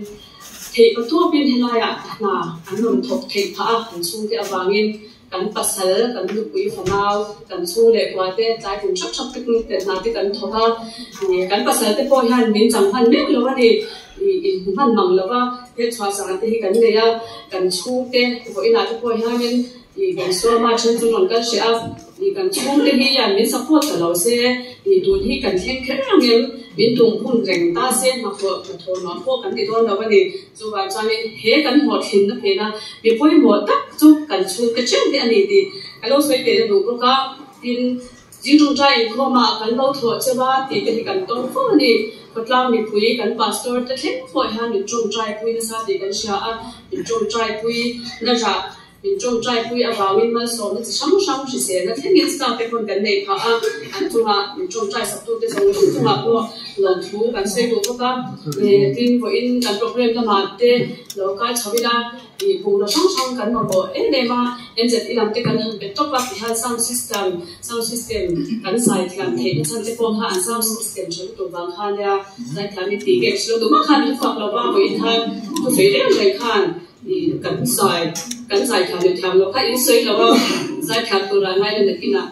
Speaker 13: theih patawpin helaiah hna an rawn thawk theih phah a, an chhungte avangin. Kan pasal, kan nupui fanau, kan chhung leh kua te tlai tum thap thap te hna te kan thawk a, kan pasal te pawh hian min chang hman meuh lo a ni, in hmu hman mang lo va, he chhuah sang te hi kan nei a, kan chhung te vawiinah te pawh hianin kan suama then chu rawn kal hreh a, kan chhung te hi hian min support ta lo se, tun hi kan thleng kher ang em, min tum hun reng ta se hnathawh hnathawh nuam pawh kan ti dawn lo a ni. Chuvang chuanin he kan hlawhtlinna phena mi pawimawh tak chu kan chhungte ṭheuh hi a ni tih ka lo sawi teh na duh bawk a. Tin, Zingṭawngṭai inkhawmah kan lo thlawh cheu a tih te hi kan tawng fo a ni. Khawtlang mipui kan pastor te thleng pawh hian min ṭawngṭai pui nasa tih kan hria a, min ṭawngṭai pui na rah Min ṭawngṭaipui avangin malsawmna chi hrang hrang hriselna thlengin staff te pawn kan neih phah a, an chungah min ṭawngṭai saktute zawng zawng chungah pawh lawmthu kan sawi duh bawk a. Tin, vawiin kan program lamah te lo kai chho ila, ih bungraw hrang hrang kan mamawh em em a, NZE lam te kan han pe tawp a, tihian sound system, sound system kan zai thiam theihna chhan te pawh kha an sound system tha lutuk vang kha nia, zaithiam in tih nge hrilh tumah khan min fuak lo va, vawiin khan thusawi reng reng khan. Kan zai kan zai thiam leh thiam loh kha in sawi lo a, zai thiam turah ngai la nakinah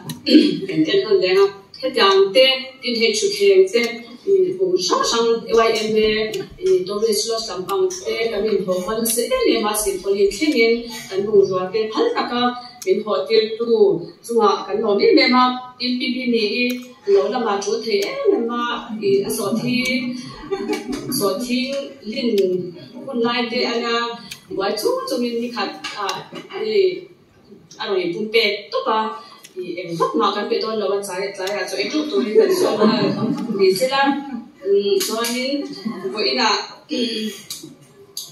Speaker 13: kan en hawn leng a, hetiang te tin hei thutthleng te bung hrang hrang YMA Doris Lodge lampang te kan inhlawh hma nasa em em a, Sinfony thlengin kan bungrua te phal taka min hawh tirtu chungah kan lawm em em a, tin PB ni i lo lamah tul thei em em a, a sawhthing sawhthing lin. Hun lai te a nia buai chung chungin ni khat ah hei a rawn inpum pek tawp a. Eng vak mah kan pe dawn lo a, tlai tlaiah chaw ei ṭeuh turin kan sawm a ni sela. Chuanin vawiinah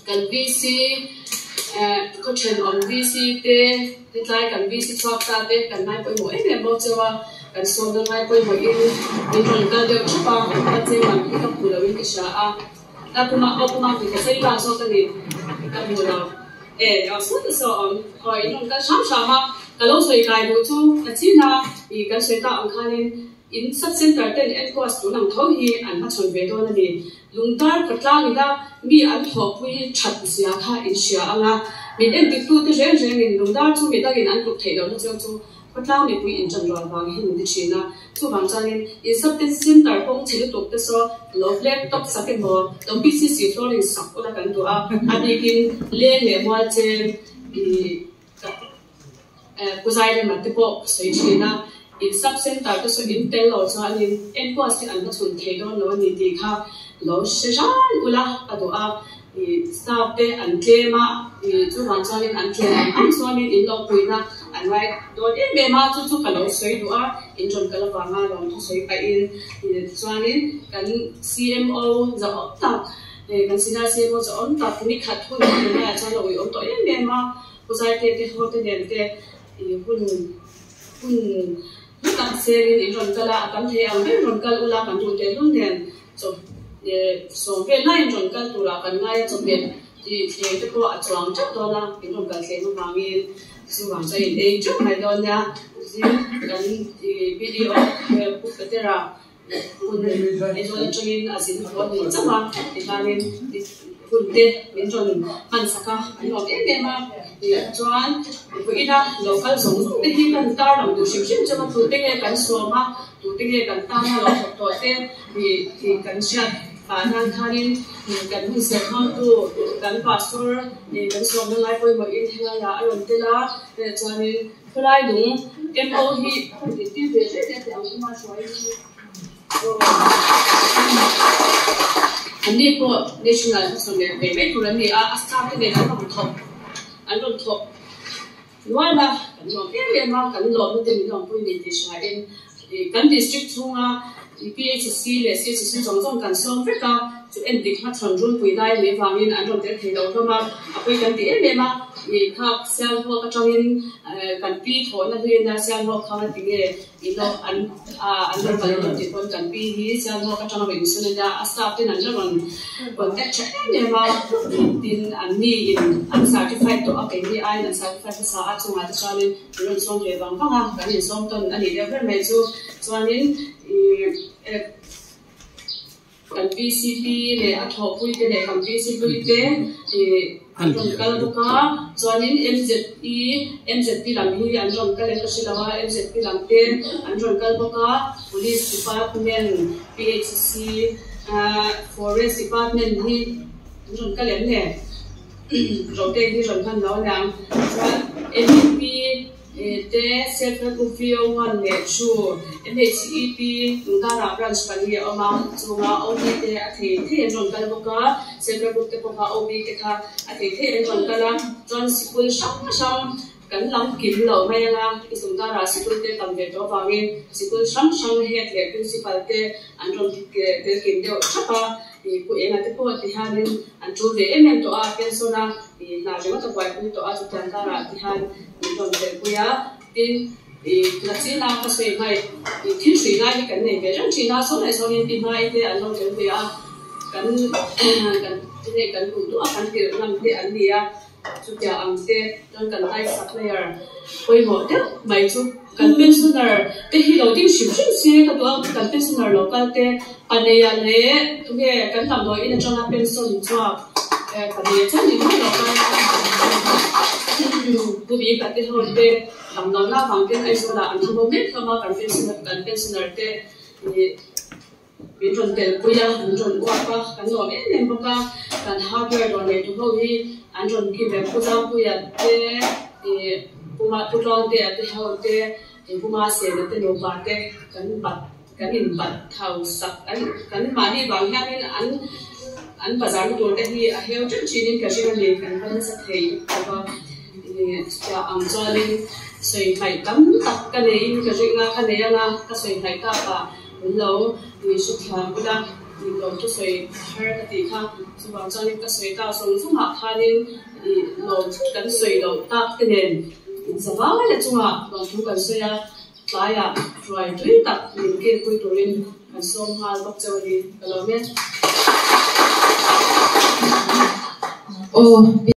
Speaker 13: kan VC khaw ṭhenawm VC te hetlai kan VC chhuak ta te kan ngai pawimawh em em bawk cheu a, kan sawmna ngai pawimawhin min rawn kal deuh ṭhup a, ka cheng lam hi ka hmu loin ka hria a, ka puma aw puma tih ka sawi bak zawk a ni, ka hmu lo. E, a sawi saw awm, aw in rawn kal hram hram a, ka lo sawi kai duh chu ka chin a, ih kan sawi tak ang khanin in sub center ten enquest tun ang tho hi an hmachhawn ve dawn a ni. Lungtar khawtlang ila mi an thawhpui that zia kha in hria ang a, min endik tute reng rengin lungdar chu midangin an tluk theih lohna cheu chu Khawtlang mipui inṭan rual vang hi min ti ṭhin a, chuvang chuanin in sub center kawng chhe lutuk te saw lo black top sak emaw, lo PCC flooring sak ula kan duh a, a bikin leng leh mual chen ih kuzai lema te pawh ka sawi ṭhin a, in sub center te saw in tel lo chuanin enkuas hi an va chhun thei dawn lo a ni tih kha lo hre ran ula ka duh a. Ih staff te an tlem a, ih chuvang chuanin an tlem ang ang chuanin in lo puihna an ngai dawn em em a, chu chu ka lo sawi duh a, in rawn kal avanga lawm thu sawi pahin ih chuanin kan CMO zahawm tak ih kan senior CMO zahawm tak ni khat hun a hmu laiah chuan a uiawm tawh em em a, Pu Zaite te ho te nen te ih hun hun hlu tak selin in rawn kal a, a tam thei ang ber rawn kal ula kan duh tehlul nen. Sawm vel laiin rawn kal turah kan ngai a, chawhmeh tih thleng te pawh a chuang teuh dawn a, in rawn kal thleng avangin chuvang chuan in ei teuh mai dawn nia. Zing kan BDO Pu Petera hun Aizawl atangin a zin haw a ni chauh a, tihianin hun te min rawn hman sak a, an lawm em em a. Chuan vawiina lo kal zawng zawng te hi kan tar lang duh hrim hrim chauh a, tute nge kan sawm a, tute nge kan tana lo thawk tawh te tih kan hriat pah nan khanin kan hun serh hmangtu kan pastor kan sawmna ngai pawimawhin helaiah a rawn tel a, chuanin khawlai lung MO hi tih tir ve hle hle teh ang kuma hruai hi anni pawh national hmachhawn leh ve mai tur an ni a, a staff te nen an rawn thawk an rawn thawk nual a, kan lawm em em a, kan lawmna te min lawmpui ni tih hriain kan district chhunga PHC leh CHC zawng zawng kan sawm vek a, chu endik hmachhawn runpui lai a nih avangin an rawn tel thei lo hlawm a, a pawi kan ti em em a, ih khak Sialhawk atangin kan pi thawhna hlena Sialhawk kha ti nge ilo an an rawn kal dawn tih pawn kan pi hi Sialhawk atanga rawn insawn a nia, a staff ten an la rawn contact tha em em a, tin an ni in an certified tawh a, keini aiin an certified hmasa a, chungah te chuanin min rawn sawm ve vang vang a, kan insawm tawn a nih deuh ber mai chu, chuanin ih Kan PCP leh a thawhpui te leh kan PCP te ih an rawn kal bawk a, chuanin MZE, MZP lam hi an rawn kal em ka hre lo a, MZP lam te an rawn kal bawk a, Police Department, PHC, Forest Department hi an rawn kal em le? Rote hi rawn hman lo aniang, chuan MEP, Te Self Help Group VO1 leh 2, MHEP Lungdara Branch pali a awm a, chunga OB te a thei thei an rawn kal bawk a, Self Help Group te pawh kha OB te kha a thei thei an rawn kal a, chuan sikul hrang hrang kan lam kim loh mai anga i Lungdara sikul te tam ve tawh avangin sikul hrang hrang head leh principal te an rawn tel kim deuh thap a, ih pu enga te pawh ti hianin an tul ve em em tawh a, pension a ih hna ringawt a buaipui tawh a, chutiang karah ti hian min rawn telpui a, tin ih Lachina ka sawi hmaih ih thil hrui lai hi kan nei ve reng thin a, sawn leh sawnin pi hmai te an lo tel ve a, kan kan tinge kan duh duh a kan tirh ngam te an ni a, chutiang ang te chuan kan tai supplier pawimawh deuh mai chu kan pensioner te hi lo ding hrim hrim se ka duh a, kan pensioner lo kal te Paneia leh tunge kan damdawi in atanga pension chhuak Paneia chuan ni mai lo kal Pu Bika te ho te damlohna avang ten Aizawl ah an thu bo mek hlawm a, kan pensioner kan pensioner te ih min rawn telpui a, min rawn uap a, kan lawm em em bawk a, kan hardware dawr nei tu ho hi an rawn ki ve Pu Zangpuia te ih Pu Pu Tluangtea te ho te ih Pu Masena te nupa te kan bat Kan inbat thau sak an kan mahni vang hianin an an bazar na tur te hi a heu teuh thinin ka hring a ni, kan va nasa thei lo va. Chutia ang chuanin sawi hmaih tam tak ka neiin ka ring a, ka nei anga ka sawi hmaih takah min lo hrethiam bula lo thu sawi har ka tih kha. Chuvang chuanin ka sawi tak zawng zawngah khanin lawmthu kan sawi loh tak te nen inzavai leh chungah lawmthu kan sawi a, tlaiah ruai tui tak min kilpui turin kan sawm nghal bawk cheu a ni. Ka lawm e.
Speaker 5: Aw.